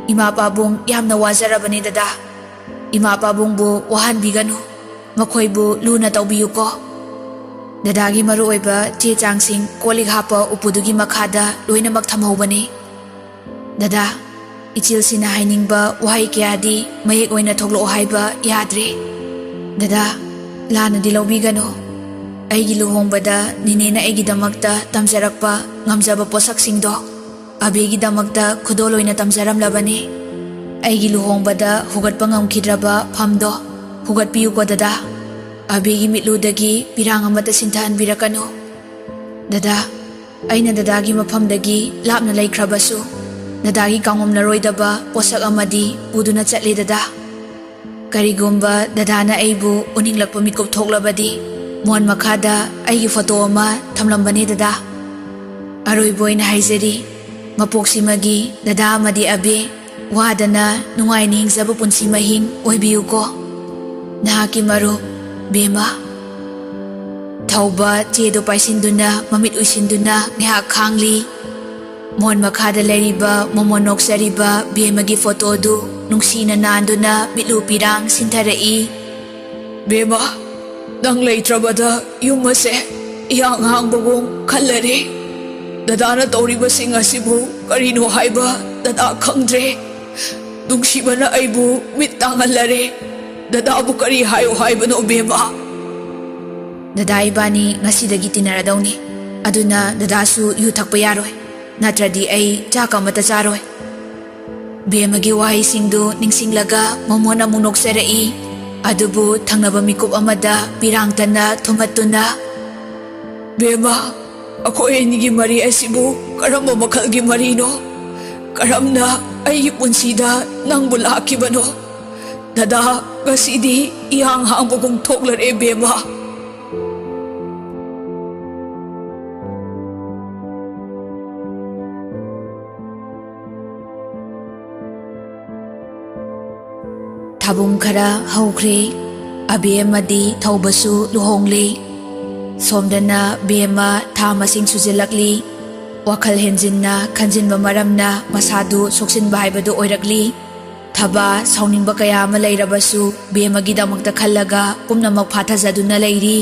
ꯏꯃꯥ ꯄꯥꯕꯨꯡ ꯌꯥꯝꯅ ꯋꯥꯖꯔꯕꯅꯤ ꯗꯗꯥ꯫ ꯏꯃꯥ ꯄꯥꯕꯨꯡꯕꯨ ꯋꯥꯍꯟꯕꯤꯒꯅꯨ꯫ ꯃꯈꯣꯏꯕꯨ ꯂꯨꯅ ꯇꯧꯕꯤꯌꯨꯀꯣ꯫ ꯗꯗꯥꯒꯤ ꯃꯔꯨꯑꯣꯏꯕ ꯆꯦ ꯆꯥꯡꯁꯤꯡ ꯀꯣꯜ ꯂꯤꯛ ꯍꯥꯞꯄ ꯎꯄꯨꯗꯨꯒꯤ ꯃꯈꯥꯗ ꯂꯣꯏꯅꯃꯛ ꯊꯝꯍꯧꯕꯅꯤ꯫ ꯗꯗꯥ, ꯏꯆꯤꯜꯁꯤꯅ ꯍꯥꯏꯅꯤꯡꯕ ꯋꯥꯍꯩ ꯀꯌꯥꯗꯤ ꯃꯌꯦꯛ ꯑꯣꯏꯅ ꯊꯣꯛꯂꯛꯑꯣ ꯍꯥꯏꯕ ꯌꯥꯗ꯭ꯔꯦ꯫ ꯗꯗꯥ, ꯂꯥꯟꯅꯗꯤ ꯂꯧꯕꯤꯒꯅꯨ꯫ ꯑꯩꯒꯤ ꯂꯨꯍꯣꯡꯕꯗ ꯅꯤꯅꯦꯅ ꯑꯩꯒꯤꯗꯃꯛꯇ ꯇꯝꯖꯔꯛꯄ ꯉꯝꯖꯕ ꯄꯣꯠꯁꯛꯁꯤꯡꯗꯣ ꯑꯕꯦꯒꯤꯗꯃꯛꯇ ꯈꯨꯗꯣꯜ ꯑꯣꯏꯅ ꯇꯝꯖꯔꯝꯂꯕꯅꯤ꯫ ꯑꯩꯒꯤ ꯂꯨꯍꯣꯡꯕꯗ ꯍꯨꯒꯠꯄ ꯉꯝꯈꯤꯗ꯭ꯔꯕ ꯐꯝꯗꯣ ꯍꯨꯒꯠꯄꯤꯌꯨꯀꯣ ꯗꯗꯥ꯫ ꯑꯕꯦꯒꯤ ꯃꯤꯠꯂꯨꯗꯒꯤ ꯄꯤꯔꯥꯡ ꯑꯃꯠꯇ ꯁꯤꯟꯊꯍꯟꯕꯤꯔꯛꯀꯅꯨ꯫ ꯗꯗꯥ, ꯑꯩꯅ ꯗꯗꯥꯒꯤ ꯃꯐꯝꯗꯒꯤ ꯂꯥꯞꯅ ꯂꯩꯈ꯭ꯔꯕꯁꯨ, ꯗꯗꯥꯒꯤ ꯀꯥꯎꯉꯝꯂꯔꯣꯏꯗꯕ ꯄꯣꯠꯁꯛ ꯑꯃꯗꯤ ꯄꯨꯗꯨꯅ ꯆꯠꯂꯦ ꯗꯗꯥ꯫ ꯀꯔꯤꯒꯨꯝꯕ ꯗꯗꯥꯅ ꯑꯩꯕꯨ ꯎꯅꯤꯡꯂꯛꯄ ꯃꯤꯀꯨꯞ ꯊꯣꯛꯂꯕꯗꯤ, ꯃꯣꯟ ꯃꯈꯥꯗ ꯑꯩꯒꯤ ꯐꯣꯇꯣ ꯑꯃ ꯊꯝꯂꯝꯕꯅꯦ ꯗꯗꯥ꯫ ꯑꯔꯣꯏꯕ ꯑꯣꯏꯅ ꯍꯥꯏꯖꯔꯤ, ꯃꯄꯣꯛꯁꯤꯃꯒꯤ ꯗꯗꯥ ꯑꯃꯗꯤ ꯑꯕꯦ, ꯋꯥꯗꯅ ꯅꯨꯡꯉꯥꯏꯅ ꯍꯤꯡꯖꯕ ꯄꯨꯟꯁꯤ ꯃꯍꯤꯡ ꯑꯣꯏꯕꯤꯌꯨꯀꯣ꯫ ꯅꯍꯥꯛꯀꯤ ꯃꯔꯨꯞ, ꯕꯦꯝꯃ꯫ ꯊꯧꯕ ꯆꯦꯗꯨ ꯄꯥꯏꯁꯤꯟꯗꯨꯅ, ꯃꯃꯤꯠ ꯎꯏꯁꯤꯟꯗꯨꯅ ꯉꯥꯏꯍꯥꯛ ꯈꯥꯡꯂꯤ꯫ ꯃꯣꯟ ꯃꯈꯥꯗ ꯂꯩꯔꯤꯕ ꯃꯣꯃꯣꯟ ꯅꯣꯛꯆꯔꯤꯕ ꯕꯦꯝꯃꯒꯤ ꯐꯣꯇꯣꯗꯨ ꯅꯨꯡꯁꯤꯅ ꯅꯥꯟꯗꯨꯅ ꯃꯤꯠꯂꯨ ꯄꯤꯔꯥꯡ ꯁꯤꯟꯊꯔꯛꯏ꯫ "ꯕꯦꯝꯃ, ꯅꯪ ꯂꯩꯇ꯭ꯔꯕꯗ ꯌꯨꯝ ꯑꯁꯦ ꯏꯍꯥꯡ ꯍꯥꯡꯕꯒꯨꯝ ꯈꯜꯂꯔꯦ꯫ ꯗꯗꯥꯅ ꯇꯧꯔꯤꯕꯁꯤꯡ ꯑꯁꯤꯕꯨ ꯀꯔꯤꯅꯣ ꯍꯥꯏꯕ ꯗꯗꯥ ꯈꯪꯗ꯭ꯔꯦ꯫ ꯅꯨꯡꯁꯤꯕꯅ ꯑꯩꯕꯨ ꯃꯤꯠ ꯇꯥꯡꯍꯜꯂꯔꯦ꯫ ꯗꯗꯥꯕꯨ ꯀꯔꯤ ꯍꯥꯏꯌꯨ ꯍꯥꯏꯕꯅꯣ, ꯕꯦꯝꯃ? ꯗꯗꯥ ꯏꯕꯥꯅꯤ ꯉꯁꯤꯗꯒꯤ ꯇꯤꯟꯅꯔꯗꯧꯅꯤ꯫ ꯑꯗꯨꯅ ꯗꯗꯥꯁꯨ ꯌꯨ ꯊꯛꯄ ꯌꯥꯔꯣꯏ, ꯅꯠꯇ꯭ꯔꯗꯤ ꯑꯩ ꯆꯥꯛ ꯑꯃꯠꯇ ꯆꯥꯔꯣꯏ꯫ ꯕꯦꯝꯃꯒꯤ ꯋꯥꯍꯩꯁꯤꯡꯗꯨ ꯅꯤꯡꯁꯤꯡꯂꯒ ꯃꯃꯣꯟ ꯑꯃꯨꯛ ꯅꯣꯛꯆꯔꯛꯏ꯫ ꯑꯗꯨꯕꯨ ꯊꯪꯅꯕ ꯃꯤꯀꯨꯞ ꯑꯃꯗ ꯄꯤꯔꯥꯡꯇꯅ ꯊꯨꯝꯍꯠꯇꯨꯅ, "ꯕꯦꯝꯃ, ꯑꯩꯈꯣꯏ ꯑꯅꯤꯒꯤ ꯃꯔꯤ ꯑꯁꯤꯕꯨ ꯀꯔꯝꯕ ꯃꯈꯜꯒꯤ ꯃꯔꯤꯅꯣ? ꯀꯔꯝꯅ ꯑꯩꯒꯤ ꯄꯨꯟꯁꯤꯗ ꯅꯪꯕꯨ ꯂꯥꯛꯈꯤꯕꯅꯣ? ꯗꯗꯥ, ꯉꯁꯤꯗꯤ ꯏꯍꯥꯡ ꯍꯥꯡꯕꯒꯨꯝ ꯊꯣꯛꯂꯔꯦ, ꯕꯦꯝꯃ꯫" ꯊꯥꯕꯨꯡ ꯈꯔ ꯍꯧꯈ꯭ꯔꯦ꯫ ꯑꯕꯦ ꯑꯃꯗꯤ ꯊꯧꯕꯁꯨ ꯂꯨꯍꯣꯡꯂꯦ꯫ ꯁꯣꯝꯗꯅ ꯕꯦꯝꯃ ꯊꯥ ꯃꯁꯤꯡ ꯁꯨꯖꯤꯜꯂꯛꯂꯤ꯫ ꯋꯥꯈꯜ ꯍꯦꯟꯖꯤꯟꯅ ꯈꯟꯖꯤꯟꯕ ꯃꯔꯝꯅ ꯃꯁꯥꯗꯨ ꯁꯣꯛꯆꯤꯟꯕ ꯍꯥꯏꯕꯗꯨ ꯑꯣꯏꯔꯛꯂꯤ꯫ ꯊꯕꯥ ꯁꯥꯎꯅꯤꯡꯕ ꯀꯌꯥ ꯑꯃ ꯂꯩꯔꯕꯁꯨ ꯕꯦꯝꯃꯒꯤꯗꯃꯛꯇ ꯈꯜꯂꯒ ꯄꯨꯝꯅꯃꯛ ꯐꯥꯊꯖꯗꯨꯅ ꯂꯩꯔꯤ꯫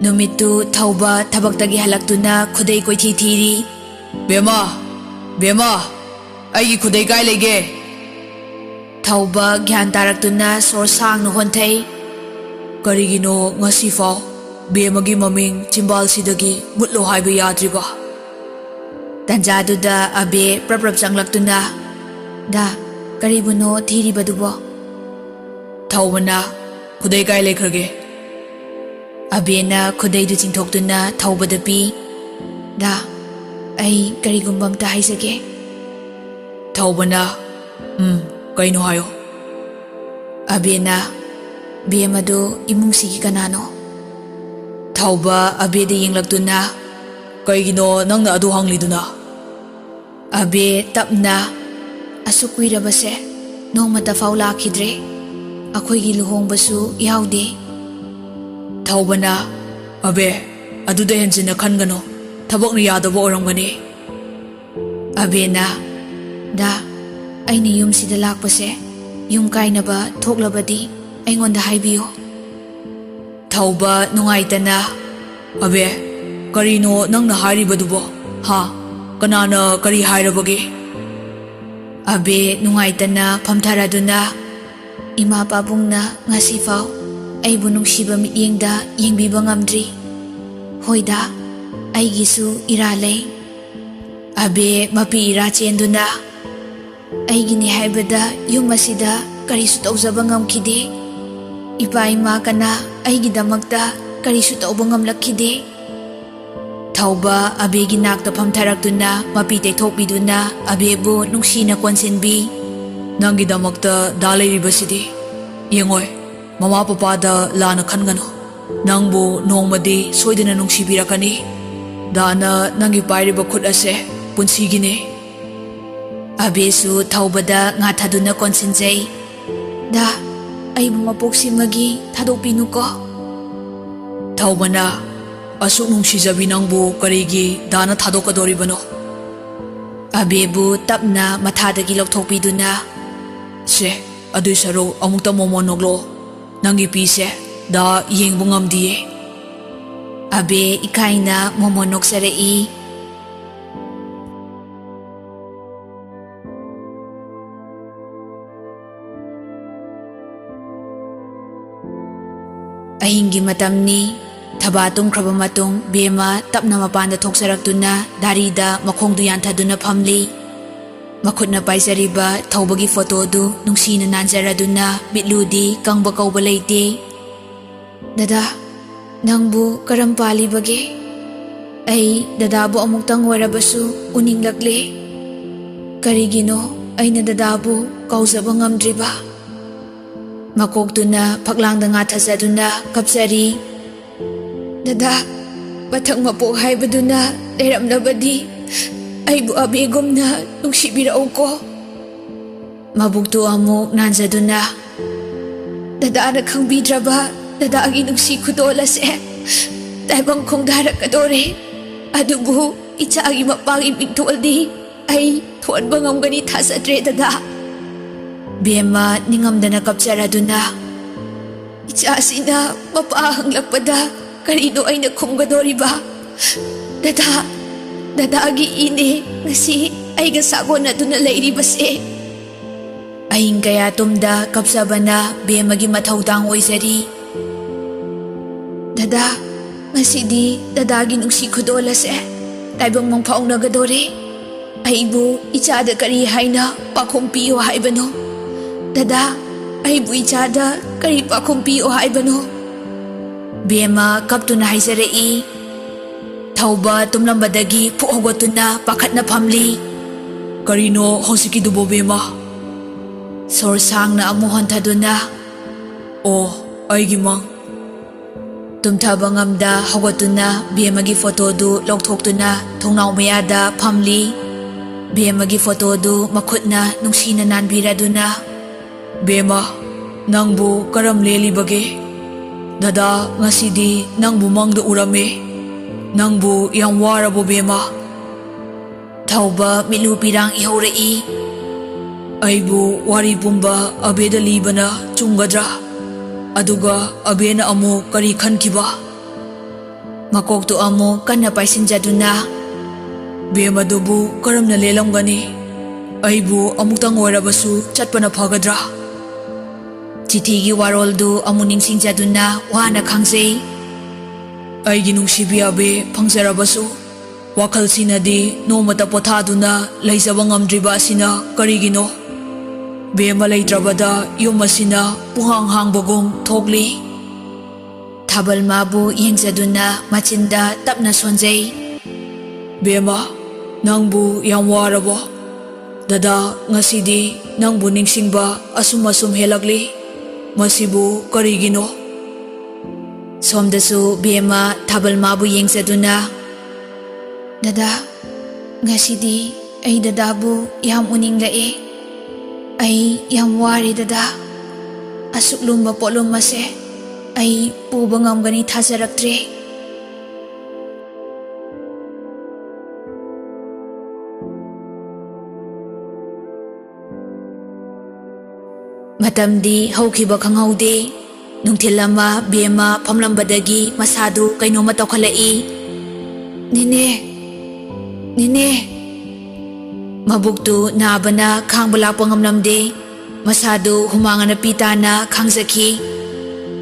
ꯅꯨꯃꯤꯠꯇꯨ ꯊꯧꯕ ꯊꯕꯛꯇꯒꯤ ꯍꯜꯂꯛꯇꯨꯅ ꯈꯨꯗꯩ ꯀꯣꯏꯊꯤ ꯊꯤꯔꯤ꯫ "ꯕꯦꯝꯃ, ꯕꯦꯝꯃ, ꯑꯩꯒꯤ ꯈꯨꯗꯩ ꯀꯥꯏ ꯂꯩꯒꯦ?" ꯊꯧꯕ ꯒ꯭ꯌꯥꯟ ꯇꯥꯔꯛꯇꯨꯅ ꯁꯣꯔ ꯁꯥꯡꯅ ꯍꯣꯟꯊꯩ꯫ "ꯀꯔꯤꯒꯤꯅꯣ ꯉꯁꯤꯐꯥꯎ ꯕꯦꯝꯃꯒꯤ ꯃꯃꯤꯡ ꯆꯤꯝꯕꯥꯜꯁꯤꯗꯒꯤ ꯃꯨꯠꯂꯣ ꯍꯥꯏꯕ ꯌꯥꯗ꯭ꯔꯤꯕ?" ꯇꯟꯖꯥꯗꯨꯗ ꯑꯕꯦ ꯄ꯭ꯔꯞ ꯄ꯭ꯔꯞ ꯆꯪꯂꯛꯇꯨꯅ, "ꯗꯥ, ꯀꯔꯤꯕꯨꯅꯣ ꯊꯤꯔꯤꯕꯗꯨꯕꯣ?" ꯊꯧꯕꯅ, "ꯈꯨꯗꯩ ꯀꯥꯏ ꯂꯩꯈ꯭ꯔꯒꯦ?" ꯑꯕꯦꯅ ꯈꯨꯗꯩꯗꯨ ꯆꯤꯡꯊꯣꯛꯇꯨꯅ ꯊꯧꯕꯗ ꯄꯤ꯫ "ꯗꯥ, ꯑꯩ ꯀꯔꯤꯒꯨꯝꯕ ꯑꯝꯇ ꯍꯥꯏꯖꯒꯦ꯫" ꯊꯧꯕꯅ, "ꯎꯝ, ꯀꯩꯅꯣ ꯍꯥꯏꯌꯣ꯫" ꯑꯕꯦꯅ, "ꯕꯦꯝ ꯑꯗꯨ ꯏꯃꯨꯡꯁꯤꯒꯤ ꯀꯅꯥꯅꯣ?" ꯊꯧꯕ ꯑꯕꯦꯗ ꯌꯦꯡꯂꯛꯇꯨꯅ, "ꯀꯩꯒꯤꯅꯣ ꯅꯪꯅ ꯑꯗꯨ ꯍꯪꯂꯤꯗꯨꯅ?" ꯑꯕꯦ ꯇꯞꯅ, "ꯑꯁꯨꯛ ꯀꯨꯏꯔꯕꯁꯦ ꯅꯣꯡꯃꯇ ꯐꯥꯎ ꯂꯥꯛꯈꯤꯗ꯭ꯔꯦ꯫ ꯑꯩꯈꯣꯏꯒꯤ ꯂꯨꯍꯣꯡꯕꯁꯨ ꯌꯥꯎꯗꯦ꯫" ꯊꯧꯕꯅ, "ꯑꯕꯦ, ꯑꯗꯨꯗ ꯍꯦꯟꯖꯤꯟꯅ ꯈꯟꯒꯅꯨ꯫ ꯊꯕꯛꯅ ꯌꯥꯗꯕ ꯑꯣꯏꯔꯝꯒꯅꯤ꯫" ꯑꯕꯦꯅ, "ꯗꯥ, ꯑꯩꯅ ꯌꯨꯝꯁꯤꯗ ꯂꯥꯛꯄꯁꯦ ꯌꯨꯝ ꯀꯥꯏꯅꯕ ꯊꯣꯛꯂꯕꯗꯤ ꯑꯩꯉꯣꯟꯗ ꯍꯥꯏꯕꯤꯌꯨ꯫" ꯊꯧꯕ ꯅꯨꯡꯉꯥꯏꯇꯅ, "ꯑꯕꯦ, ꯀꯔꯤꯅꯣ ꯅꯪꯅ ꯍꯥꯏꯔꯤꯕꯗꯨꯕꯣ? ꯍꯥ? ꯀꯅꯥꯅ ꯀꯔꯤ ꯍꯥꯏꯔꯕꯒꯦ?" ꯑꯕꯦ ꯅꯨꯡꯉꯥꯏꯇꯅ ꯐꯝꯊꯔꯗꯨꯅ, "ꯏꯃꯥ ꯄꯥꯕꯨꯡꯅ ꯉꯁꯤꯐꯥꯎ ꯑꯩꯕꯨ ꯅꯨꯡꯁꯤꯕ ꯃꯤꯠꯌꯦꯡꯗ ꯌꯦꯡꯕꯤꯕ ꯉꯝꯗ꯭ꯔꯤ꯫ ꯍꯣꯏꯗ, ꯑꯩꯒꯤꯁꯨ ꯏꯔꯥ ꯂꯩ꯫" ꯑꯕꯦ ꯃꯄꯤ ꯏꯔꯥ ꯆꯦꯟꯗꯨꯅ, "ꯑꯩꯒꯤꯅꯤ ꯍꯥꯏꯕꯗ ꯌꯨꯝ ꯑꯁꯤꯗ ꯀꯔꯤꯁꯨ ꯇꯧꯖꯕ ꯉꯝꯈꯤꯗꯦ꯫ ꯏꯄꯥ ꯏꯃꯥ ꯀꯅꯥ ꯑꯩꯒꯤꯗꯃꯛꯇ ꯀꯔꯤꯁꯨ ꯇꯧꯕ ꯉꯝꯂꯛꯈꯤꯗꯦ꯫" ꯊꯧꯕ ꯑꯕꯦꯒꯤ ꯅꯥꯛꯇ ꯐꯝꯊꯔꯛꯇꯨꯅ ꯃꯄꯤ ꯇꯩꯊꯣꯛꯄꯤꯗꯨꯅ ꯑꯕꯦꯕꯨ ꯅꯨꯡꯁꯤꯅ ꯀꯣꯟꯁꯤꯟꯕꯤ꯫ "ꯅꯪꯒꯤꯗꯃꯛꯇ ꯗꯥ ꯂꯩꯔꯤꯕꯁꯤꯗꯤ꯫ ꯌꯦꯡꯉꯣꯏ, ꯃꯃꯥ ꯄꯄꯥꯗ ꯂꯥꯟꯅ ꯈꯟꯒꯅꯨ꯫ ꯅꯪꯕꯨ ꯅꯣꯡꯃꯗꯤ ꯁꯣꯏꯗꯅ ꯅꯨꯡꯁꯤꯕꯤꯔꯛꯀꯅꯤ꯫ ꯗꯥꯅ ꯅꯪꯒꯤ ꯄꯥꯏꯔꯤꯕ ꯈꯨꯠ ꯑꯁꯦ ꯄꯨꯟꯁꯤꯒꯤꯅꯤ꯫" ꯑꯕꯦꯁꯨ ꯊꯧꯕꯗ ꯉꯥꯊꯗꯨꯅ ꯀꯣꯟꯁꯤꯟꯖꯩ꯫ "ꯗꯥ, ꯑꯩꯕꯨ ꯃꯄꯣꯛꯁꯤꯃꯒꯤ ꯊꯥꯗꯣꯛꯄꯤꯅꯨꯀꯣ꯫" ꯊꯧꯕꯅ, "ꯑꯁꯨꯛ ꯅꯨꯡꯁꯤꯖꯕꯤ ꯅꯪꯕꯨ ꯀꯔꯤꯒꯤ ꯗꯥꯅ ꯊꯥꯗꯣꯛꯀꯗꯧꯔꯤꯕꯅꯣ?" ꯑꯕꯦꯕꯨ ꯇꯞꯅ ꯃꯊꯥꯗꯒꯤ ꯂꯧꯊꯣꯛꯄꯤꯗꯨꯅ, "ꯁꯦ, ꯑꯗꯨꯏ ꯁꯔꯨꯛ ꯑꯃꯨꯛꯇ ꯃꯣꯃꯣꯟ ꯅꯣꯛꯂꯣ꯫ ꯅꯪꯒꯤ ꯄꯤꯁꯦ ꯗꯥ ꯌꯦꯡꯕ ꯉꯝꯗꯤꯌꯦ꯫" ꯑꯕꯦ ꯏꯀꯥꯏꯅ ꯃꯣꯃꯣꯟ ꯅꯣꯛꯆꯔꯛꯏ꯫ ꯑꯍꯤꯡꯒꯤ ꯃꯇꯝꯅꯤ꯫ ꯊꯕꯥ ꯇꯨꯝꯈ꯭ꯔꯕ ꯃꯇꯨꯡ ꯕꯦꯝꯃ ꯇꯞꯅ ꯃꯄꯥꯟꯗ ꯊꯣꯛꯆꯔꯛꯇꯨꯅ ꯗꯥꯔꯤꯗ ꯃꯈꯣꯡꯗꯨ ꯌꯥꯟꯊꯗꯨꯅ ꯐꯝꯂꯤ꯫ ꯃꯈꯨꯠꯅ ꯄꯥꯏꯖꯔꯤꯕ ꯊꯧꯕꯒꯤ ꯐꯣꯇꯣꯗꯨ ꯅꯨꯡꯁꯤꯅ ꯅꯥꯟꯖꯔꯗꯨꯅ ꯃꯤꯠꯂꯨꯗꯤ ꯀꯪꯕ ꯀꯧꯕ ꯂꯩꯇꯦ꯫ "ꯗꯗꯥ, ꯅꯪꯕꯨ ꯀꯔꯝ ꯄꯥꯜꯂꯤꯕꯒꯦ? ꯑꯩ ꯗꯗꯥꯕꯨ ꯑꯃꯨꯛꯇꯪ ꯑꯣꯏꯔꯕꯁꯨ ꯎꯅꯤꯡꯂꯛꯂꯦ꯫ ꯀꯔꯤꯒꯤꯅꯣ ꯑꯩꯅ ꯗꯗꯥꯕꯨ ꯀꯥꯎꯖꯕ ꯉꯝꯗ꯭ꯔꯤꯕ?" ꯃꯀꯣꯛꯇꯨꯅ ꯐꯛꯂꯥꯡꯗ ꯉꯥꯊꯖꯗꯨꯅ ꯀꯞꯆꯔꯤ꯫ "ꯗꯗꯥ, ꯃꯊꯪ ꯃꯄꯣꯛ ꯍꯥꯏꯕꯗꯨꯅ ꯂꯩꯔꯝꯂꯕꯗꯤ ꯑꯩꯕꯨ ꯑꯕꯦꯒꯨꯝꯅ ꯅꯨꯡꯁꯤꯕꯤꯔꯛꯎꯀꯣ꯫" ꯃꯕꯨꯛꯇꯨ ꯑꯃꯨꯛ ꯅꯥꯟꯖꯗꯨꯅ, "ꯗꯗꯥꯅ ꯈꯪꯕꯤꯗ꯭ꯔꯕ ꯗꯗꯥꯒꯤ ꯅꯨꯡꯁꯤ ꯈꯨꯗꯣꯜ ꯑꯁꯦ ꯇꯥꯏꯕꯪ ꯈꯣꯡꯗꯥꯔꯛꯀꯗꯣꯔꯦ꯫ ꯑꯗꯨꯕꯨ ꯏꯆꯥꯒꯤ ꯃꯄꯥꯒꯤ ꯃꯤꯡꯊꯣꯜꯗꯤ ꯑꯩ ꯊꯣꯟꯕ ꯉꯝꯒꯅꯤ ꯊꯥꯖꯗ꯭ꯔꯦ ꯗꯗꯥ꯫" ꯕꯦꯝꯃ ꯅꯤꯡꯉꯝꯗꯅ ꯀꯞꯆꯔꯗꯨꯅ, "ꯏꯆꯥꯁꯤꯅ ꯃꯄꯥ ꯍꯪꯂꯛꯄꯗ ꯀꯔꯤꯅꯣ ꯑꯩꯅ ꯈꯨꯝꯒꯗꯣꯔꯤꯕ? ꯗꯗꯥ, ꯗꯗꯥꯒꯤ ꯏꯅꯦ ꯉꯁꯤ ꯑꯩꯒ ꯁꯥꯒꯣꯟꯅꯗꯨꯅ ꯂꯩꯔꯤꯕꯁꯦ꯫ ꯑꯍꯤꯡ ꯀꯌꯥ ꯇꯨꯝꯗ ꯀꯞꯆꯕꯅ ꯕꯦꯝꯃꯒꯤ ꯃꯊꯧꯗꯥꯡ ꯑꯣꯏꯖꯔꯤ꯫ ꯗꯗꯥ, ꯉꯁꯤꯗꯤ ꯗꯗꯥꯒꯤ ꯅꯨꯡꯁꯤ ꯈꯨꯗꯣꯜ ꯑꯁꯦ ꯇꯥꯏꯕꯪ ꯃꯪ ꯐꯥꯎꯅꯒꯗꯣꯔꯦ꯫ ꯑꯩꯕꯨ ꯏꯆꯥꯗ ꯀꯔꯤ ꯍꯥꯏꯅ ꯄꯥꯈꯨꯝ ꯄꯤꯌꯣ ꯍꯥꯏꯕꯅꯣ? ꯗꯗꯥ, ꯑꯩꯕꯨ ꯏꯆꯥꯗ ꯀꯔꯤ ꯄꯥꯈꯨꯝ ꯄꯤꯌꯣ ꯍꯥꯏꯕꯅꯣ? ꯕꯦꯝꯃ ꯀꯞꯇꯨꯅ ꯍꯥꯏꯖꯔꯛꯏ꯫ ꯊꯧꯕ ꯇꯨꯝꯂꯝꯕꯗꯒꯤ ꯐꯨꯛ ꯍꯧꯒꯠꯇꯨꯅ ꯄꯥꯈꯠꯅ ꯐꯝꯂꯤ꯫ "ꯀꯔꯤꯅꯣ ꯍꯧꯖꯤꯛꯀꯤꯗꯨꯕꯣ, ꯕꯦꯝꯃ?" ꯁꯣꯔ ꯁꯥꯡꯅ ꯑꯃꯨꯛ ꯍꯣꯟꯊꯗꯨꯅ, "ꯑꯣ, ꯑꯩꯒꯤ ꯃꯪ꯫" ꯇꯨꯝꯊꯕ ꯉꯝꯗ ꯍꯧꯒꯠꯇꯨꯅ ꯕꯦꯝꯃꯒꯤ ꯐꯣꯇꯣꯗꯨ ꯂꯧꯊꯣꯛꯇꯨꯅ ꯊꯣꯡꯅꯥꯎ ꯃꯌꯥꯗ ꯐꯝꯂꯤ꯫ ꯕꯦꯝꯃꯒꯤ ꯐꯣꯇꯣꯗꯨ ꯃꯈꯨꯠꯅ ꯅꯨꯡꯁꯤꯅ ꯅꯥꯟꯕꯤꯔꯗꯨꯅ, "ꯕꯦꯝꯃ, ꯅꯪꯕꯨ ꯀꯔꯝ ꯂꯦꯜꯂꯤꯕꯒꯦ? ꯗꯗꯥ ꯉꯁꯤꯗꯤ ꯅꯪꯕꯨ ꯃꯪꯗ ꯎꯔꯝꯃꯦ꯫ ꯅꯪꯕꯨ ꯌꯥꯝ ꯋꯥꯔꯕꯣ, ꯕꯦꯝꯃ?" ꯊꯧꯕ ꯃꯤꯠꯂꯨ ꯄꯤꯔꯥꯡ ꯏꯍꯧꯔꯛꯏ꯫ "ꯑꯩꯕꯨ ꯋꯥꯔꯤ ꯄꯨꯝꯕ ꯑꯕꯦꯗ ꯂꯤꯕꯅ ꯆꯨꯝꯒꯗ꯭ꯔꯥ? ꯑꯗꯨꯒ ꯑꯕꯦꯅ ꯑꯃꯨꯛ ꯀꯔꯤ ꯈꯟꯈꯤꯕ?" ꯃꯀꯣꯛꯇꯨ ꯑꯃꯨꯛ ꯀꯟꯅ ꯄꯥꯏꯁꯤꯟꯖꯗꯨꯅ, "ꯕꯦꯝꯃꯗꯨꯕꯨ ꯀꯔꯝꯅ ꯂꯦꯜꯂꯝꯒꯅꯤ? ꯑꯩꯕꯨ ꯑꯃꯨꯛꯇꯪ ꯑꯣꯏꯔꯕꯁꯨ ꯆꯠꯄꯅ ꯐꯒꯗ꯭ꯔꯥ?" ꯆꯤꯊꯤꯒꯤ ꯋꯥꯔꯣꯜꯗꯨ ꯑꯃꯨꯛ ꯅꯤꯡꯁꯤꯡꯖꯗꯨꯅ ꯋꯥꯅ ꯈꯥꯡꯖꯩ꯫ "ꯑꯩꯒꯤ ꯅꯨꯡꯁꯤꯕꯤ ꯑꯕꯦ ꯐꯪꯖꯔꯕꯁꯨ, ꯋꯥꯈꯜꯁꯤꯅꯗꯤ ꯅꯣꯡꯃꯇ ꯄꯣꯊꯥꯗꯨꯅ ꯂꯩꯖꯕ ꯉꯝꯗ꯭ꯔꯤꯕ ꯑꯁꯤꯅ ꯀꯔꯤꯒꯤꯅꯣ? ꯕꯦꯝꯃ ꯂꯩꯇ꯭ꯔꯕꯗ ꯌꯨꯝ ꯑꯁꯤꯅ ꯄꯨꯡꯍꯥꯡ ꯍꯥꯡꯕꯒꯨꯝ ꯊꯣꯛꯂꯤ꯫" ꯊꯥꯕꯜ ꯃꯥꯕꯨ ꯌꯦꯡꯖꯗꯨꯅ ꯃꯆꯤꯟꯗ ꯇꯞꯅ ꯁꯣꯟꯖꯩ꯫ "ꯕꯦꯝꯃ, ꯅꯪꯕꯨ ꯌꯥꯝ ꯋꯥꯔꯕꯣ? ꯗꯗꯥ, ꯉꯁꯤꯗꯤ ꯅꯪꯕꯨ ꯅꯤꯡꯁꯤꯡꯕ ꯑꯁꯨꯝ ꯑꯁꯨꯝ ꯍꯦꯜꯂꯛꯂꯤ꯫ ꯃꯁꯤꯕꯨ ꯀꯔꯤꯒꯤꯅꯣ?" ꯁꯣꯝꯗꯁꯨ ꯕꯦꯝꯃ ꯊꯥꯕꯜ ꯃꯥꯕꯨ ꯌꯦꯡꯖꯗꯨꯅ, "ꯗꯗꯥ, ꯉꯁꯤꯗꯤ ꯑꯩ ꯗꯗꯥꯕꯨ ꯌꯥꯝ ꯎꯅꯤꯡꯂꯛꯑꯦ꯫ ꯑꯩ ꯌꯥꯝ ꯋꯥꯔꯦ ꯗꯗꯥ꯫ ꯑꯁꯨꯛ ꯂꯨꯝꯕ ꯄꯣꯠꯂꯨꯝ ꯑꯁꯦ ꯑꯩ ꯄꯨꯕ ꯉꯝꯒꯅꯤ ꯊꯥꯖꯔꯛꯇ꯭ꯔꯦ꯫" ꯃꯇꯝꯗꯤ ꯍꯧꯈꯤꯕ ꯈꯪꯍꯧꯗꯦ꯫ ꯅꯨꯡꯊꯤꯜ ꯑꯃ ꯕꯦꯝꯃ ꯐꯝꯂꯝꯕꯗꯒꯤ ꯃꯁꯥꯗꯨ ꯀꯩꯅꯣꯝꯃ ꯇꯧꯈꯠꯂꯛꯏ꯫ "ꯅꯦꯅꯦ, ꯅꯦꯅꯦ!" ꯃꯕꯨꯛꯇꯨ ꯅꯥꯕꯅ ꯈꯥꯡꯕ ꯂꯥꯛꯄ ꯉꯝꯂꯝꯗꯦ꯫ ꯃꯁꯥꯗꯨ ꯍꯨꯃꯥꯡ ꯑꯅꯞꯄꯤ ꯇꯥꯅ ꯈꯥꯡꯖꯈꯤ꯫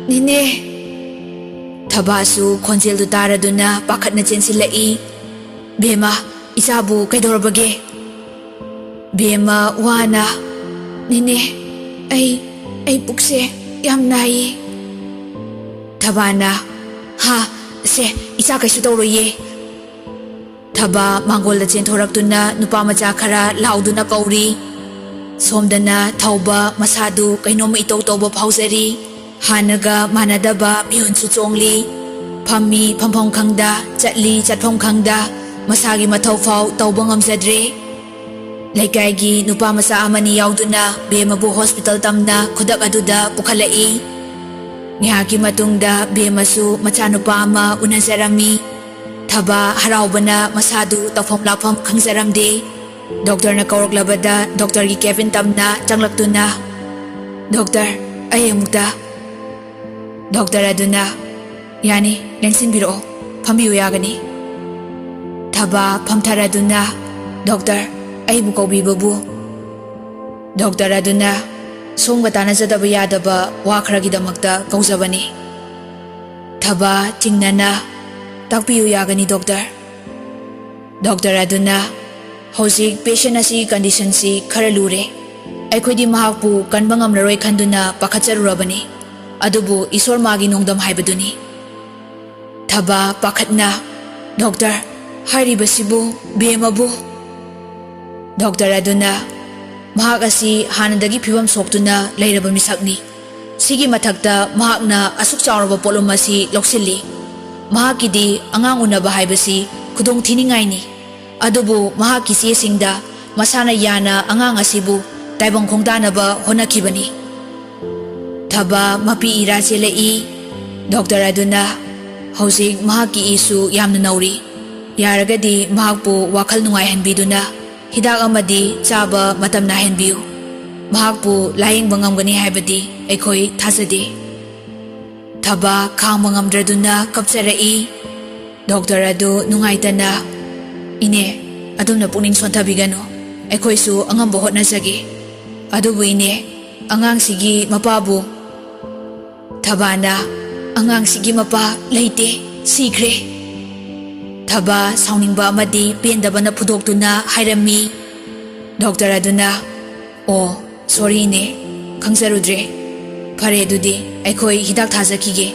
"ꯅꯦꯅꯦ!" ꯊꯕꯥꯁꯨ ꯈꯣꯟꯖꯦꯜꯗꯨ ꯇꯥꯔꯗꯨꯅ ꯄꯥꯈꯠꯅ ꯆꯦꯟꯁꯤꯜꯂꯛꯏ꯫ "ꯕꯦꯝꯃ, ꯏꯆꯥꯕꯨ ꯀꯩꯗꯧꯔꯕꯒꯦ?" ꯕꯦꯝꯃ ꯋꯥꯅ, "ꯅꯦꯅꯦ, ꯑꯩ, ꯑꯩ ꯄꯨꯛꯁꯦ ꯌꯥꯝ ꯅꯥꯏꯌꯦ꯫" ꯊꯕꯥꯅ, "ꯍꯥ, ꯁꯦ, ꯏꯆꯥ ꯀꯩꯁꯨ ꯇꯧꯔꯣꯏꯌꯦ꯫" ꯊꯕꯥ ꯃꯥꯡꯒꯣꯜꯗ ꯆꯦꯟꯊꯣꯔꯛꯇꯨꯅ ꯅꯨꯄꯥ ꯃꯆꯥ ꯈꯔ ꯂꯥꯎꯗꯨꯅ ꯀꯧꯔꯤ꯫ ꯁꯣꯝꯗꯅ ꯊꯧꯕ ꯃꯁꯥꯗꯨ ꯀꯩꯅꯣꯝꯃ ꯏꯇꯧ ꯇꯧꯕ ꯐꯥꯎꯖꯔꯤ꯫ ꯍꯥꯟꯅꯒ ꯃꯥꯟꯅꯗꯕ ꯃꯤꯍꯨꯟꯁꯨ ꯆꯣꯡꯂꯤ꯫ ꯐꯝꯃꯤ ꯐꯝꯐꯝ ꯈꯪꯗ, ꯆꯠꯂꯤ ꯆꯠꯐꯝ ꯈꯪꯗ, ꯃꯁꯥꯒꯤ ꯃꯊꯧ ꯐꯥꯎ ꯇꯧꯕ ꯉꯝꯖꯗ꯭ꯔꯦ꯫ ꯂꯩꯀꯥꯏꯒꯤ ꯅꯨꯄꯥ ꯃꯆꯥ ꯑꯃꯅꯤ ꯌꯥꯎꯗꯨꯅ ꯕꯦꯝꯃꯕꯨ ꯍꯣꯁꯄꯤꯇꯥꯜ ꯇꯝꯅ ꯈꯨꯗꯛ ꯑꯗꯨꯗ ꯄꯨꯈꯠꯂꯛꯏ꯫ ꯉꯥꯏꯍꯥꯛꯀꯤ ꯃꯇꯨꯡꯗ ꯕꯦꯝꯃꯁꯨ ꯃꯆꯥꯅꯨꯄꯥ ꯑꯃ ꯎꯅꯖꯔꯝꯃꯤ꯫ ꯊꯕꯥ ꯍꯔꯥꯎꯕꯅ ꯃꯁꯥꯗꯨ ꯇꯧꯐꯝ ꯂꯥꯛꯐꯝ ꯈꯪꯖꯔꯝꯗꯦ꯫ ꯗꯣꯛꯇꯔꯅ ꯀꯧꯔꯛꯂꯕꯗ ꯗꯣꯛꯇꯔꯒꯤ ꯀꯦꯕꯤꯟ ꯇꯝꯅ ꯆꯪꯂꯛꯇꯨꯅ, "ꯗꯣꯛꯇꯔ, ꯑꯩ ꯑꯃꯨꯛꯇ꯫" ꯗꯣꯛꯇꯔ ꯑꯗꯨꯅ, "ꯌꯥꯅꯤ, ꯂꯦꯡꯁꯤꯟꯕꯤꯔꯛꯑꯣ, ꯐꯝꯕꯤꯌꯨ ꯌꯥꯒꯅꯤ꯫" ꯊꯕꯥ ꯐꯝꯊꯔꯗꯨꯅ, "ꯗꯣꯛꯇꯔ, ꯑꯩꯕꯨ ꯀꯧꯕꯤꯕꯕꯨ?" ꯗꯣꯛꯇꯔ ꯑꯗꯨꯅ, "ꯁꯣꯝꯒ ꯇꯥꯟꯅꯖꯗꯕ ꯌꯥꯗꯕ ꯋꯥ ꯈꯔꯒꯤꯗꯃꯛꯇ ꯀꯧꯖꯕꯅꯤ꯫" ꯊꯕꯥ ꯆꯤꯡꯅꯅ, "ꯇꯥꯛꯄꯤꯌꯨ ꯌꯥꯒꯅꯤ ꯗꯣꯛꯇꯔ꯫" ꯗꯣꯛꯇꯔ ꯑꯗꯨꯅ, "ꯍꯧꯖꯤꯛ ꯄꯦꯁꯦꯟ ꯑꯁꯤ ꯀꯟꯗꯤꯁꯟꯁꯤ ꯈꯔ ꯂꯨꯔꯦ꯫ ꯑꯩꯈꯣꯏꯗꯤ ꯃꯍꯥꯛꯄꯨ ꯀꯟꯕ ꯉꯝꯂꯔꯣꯏ ꯈꯟꯗꯨꯅ ꯄꯥꯈꯠꯆꯔꯨꯔꯕꯅꯤ, ꯑꯗꯨꯕꯨ ꯏꯁꯣꯔ ꯃꯥꯒꯤ ꯅꯣꯡꯗꯝ ꯍꯥꯏꯕꯗꯨꯅꯤ꯫" ꯊꯕꯥ ꯄꯥꯈꯠꯅ, "ꯗꯣꯛꯇꯔ, ꯍꯥꯏꯔꯤꯕꯁꯤꯕꯨ ꯕꯦꯝꯃꯕꯨ?" ꯗꯣꯛꯇꯔ ꯑꯗꯨꯅ, "ꯃꯍꯥꯛ ꯑꯁꯤ ꯍꯥꯟꯅꯗꯒꯤ ꯐꯤꯕꯝ ꯁꯣꯛꯇꯨꯅ ꯂꯩꯔꯕ ꯃꯤꯁꯛꯅꯤ꯫ ꯁꯤꯒꯤ ꯃꯊꯛꯇ ꯃꯍꯥꯛꯅ ꯑꯁꯨꯛ ꯆꯥꯎꯔꯕ ꯄꯣꯠꯂꯨꯝ ꯑꯁꯤ ꯂꯧꯁꯤꯜꯂꯤ꯫ ꯃꯍꯥꯛꯀꯤꯗꯤ ꯑꯉꯥꯡ ꯎꯅꯕ ꯍꯥꯏꯕꯁꯤ ꯈꯨꯗꯣꯡ ꯊꯤꯅꯤꯡꯉꯥꯏꯅꯤ꯫ ꯑꯗꯨꯕꯨ ꯃꯍꯥꯛꯀꯤ ꯆꯦꯁꯤꯡꯗ ꯃꯁꯥꯅ ꯌꯥꯅ ꯑꯉꯥꯡ ꯑꯁꯤꯕꯨ ꯇꯥꯏꯕꯪ ꯈꯣꯡꯗꯥꯅꯕ ꯍꯣꯠꯅꯈꯤꯕꯅꯤ꯫" ꯊꯕꯥ ꯃꯄꯤ ꯏꯔꯥ ꯆꯦꯜꯂꯛꯏ꯫ ꯗꯣꯛꯇꯔ ꯑꯗꯨꯅ, "ꯍꯧꯖꯤꯛ ꯃꯍꯥꯛꯀꯤ ꯏꯁꯨ ꯌꯥꯝꯅ ꯅꯧꯔꯤ꯫ ꯌꯥꯔꯒꯗꯤ ꯃꯍꯥꯛꯄꯨ ꯋꯥꯈꯜ ꯅꯨꯡꯉꯥꯏꯍꯟꯕꯤꯗꯨꯅ ꯍꯤꯗꯥꯛ ꯑꯃꯗꯤ ꯆꯥꯕ ꯃꯇꯝ ꯅꯥꯏꯍꯟꯕꯤꯌꯨ꯫ ꯃꯍꯥꯛꯄꯨ ꯂꯥꯌꯦꯡꯕ ꯉꯝꯒꯅꯤ ꯍꯥꯏꯕꯗꯤ ꯑꯩꯈꯣꯏ ꯊꯥꯖꯗꯦ꯫" ꯊꯕꯥ ꯈꯥꯡꯕ ꯉꯝꯗ꯭ꯔꯗꯨꯅ ꯀꯞꯆꯔꯛꯏ꯫ ꯗꯣꯛꯇꯔ ꯑꯗꯨ ꯅꯨꯡꯉꯥꯏꯇꯅ, "ꯏꯅꯦ, ꯑꯗꯨꯝꯅ ꯄꯨꯛꯅꯤꯡ ꯁꯣꯟꯊꯕꯤꯒꯅꯨ꯫ ꯑꯩꯈꯣꯏꯁꯨ ꯑꯉꯝꯕ ꯍꯣꯠꯅꯖꯒꯦ꯫ ꯑꯗꯨꯕꯨ ꯏꯅꯦ, ꯑꯉꯥꯡꯁꯤꯒꯤ ꯃꯄꯥꯕꯨ? ꯊꯕꯥꯅ, "ꯑꯉꯥꯡꯁꯤꯒꯤ ꯃꯄꯥ ꯂꯩꯇꯦ, ꯁꯤꯈ꯭ꯔꯦ"꯫ ꯊꯕꯥ ꯁꯥꯎꯅꯤꯡꯕ ꯑꯃꯗꯤ ꯄꯦꯟꯗꯕꯅ ꯐꯨꯗꯣꯛꯇꯨꯅ ꯍꯥꯏꯔꯝꯃꯤ꯫ ꯗꯣꯛꯇꯔ ꯑꯗꯨꯅ, "ꯑꯣ, ꯁꯣꯔꯤꯅꯦ, ꯈꯪꯖꯔꯨꯗ꯭ꯔꯦ꯫ ꯐꯔꯦ, ꯑꯗꯨꯗꯤ ꯑꯩꯈꯣꯏ ꯍꯤꯗꯥꯛ ꯊꯥꯖꯈꯤꯒꯦ꯫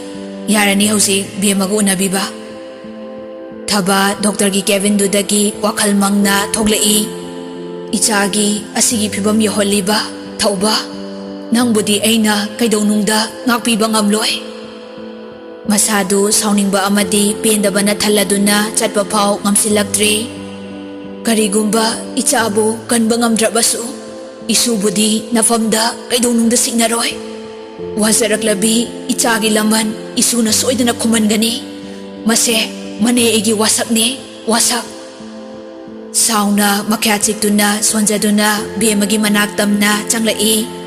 ꯌꯥꯔꯅꯤ ꯍꯧꯖꯤꯛ ꯕꯦꯝꯃꯒ ꯎꯅꯕꯤꯕ"꯫ ꯊꯕꯥ ꯗꯣꯛꯇꯔꯒꯤ ꯀꯦꯕꯤꯟꯗꯨꯗꯒꯤ ꯋꯥꯈꯜ ꯃꯪꯅ ꯊꯣꯛꯂꯛꯏ꯫ "ꯏꯆꯥꯒꯤ ꯑꯁꯤꯒꯤ ꯐꯤꯕꯝ ꯌꯧꯍꯜꯂꯤꯕ ꯊꯧꯕ, ꯅꯪꯕꯨꯗꯤ ꯑꯩꯅ ꯀꯩꯗꯧꯅꯨꯡꯗ ꯉꯥꯛꯄꯤꯕ ꯉꯝꯂꯣꯏ"꯫ ꯃꯁꯥꯗꯨ ꯁꯥꯎꯅꯤꯡꯕ ꯑꯃꯗꯤ ꯄꯦꯟꯗꯕꯅ ꯊꯜꯂꯗꯨꯅ ꯆꯠꯄ ꯐꯥꯎ ꯉꯝꯁꯤꯜꯂꯛꯇ꯭ꯔꯦ꯫ "ꯀꯔꯤꯒꯨꯝꯕ ꯏꯆꯥꯕꯨ ꯀꯟꯕ ꯉꯝꯗ꯭ꯔꯕꯁꯨ, ꯏꯁꯨꯕꯨꯗꯤ ꯅꯐꯝꯗ ꯀꯩꯗꯧꯅꯨꯡꯗ ꯁꯤꯡꯅꯔꯣꯏ꯫ ꯋꯥꯖꯔꯛꯂꯕꯤ ꯏꯆꯥꯒꯤ ꯂꯃꯟ ꯏꯁꯨꯅ ꯁꯣꯏꯗꯅ ꯈꯨꯝꯍꯟꯒꯅꯤ꯫ ꯃꯁꯦ ꯃꯅꯦ ꯑꯩꯒꯤ ꯋꯥꯁꯛꯅꯦ, ꯋꯥꯁꯛ"꯫ ꯁꯥꯎꯅ ꯃꯈ꯭ꯌꯥ ꯆꯤꯛꯇꯨꯅ ꯁꯣꯟꯖꯗꯨꯅ ꯕꯦꯝꯃꯒꯤ ꯃꯅꯥꯛ ꯇꯝꯅ ꯆꯪꯂꯛꯏ꯫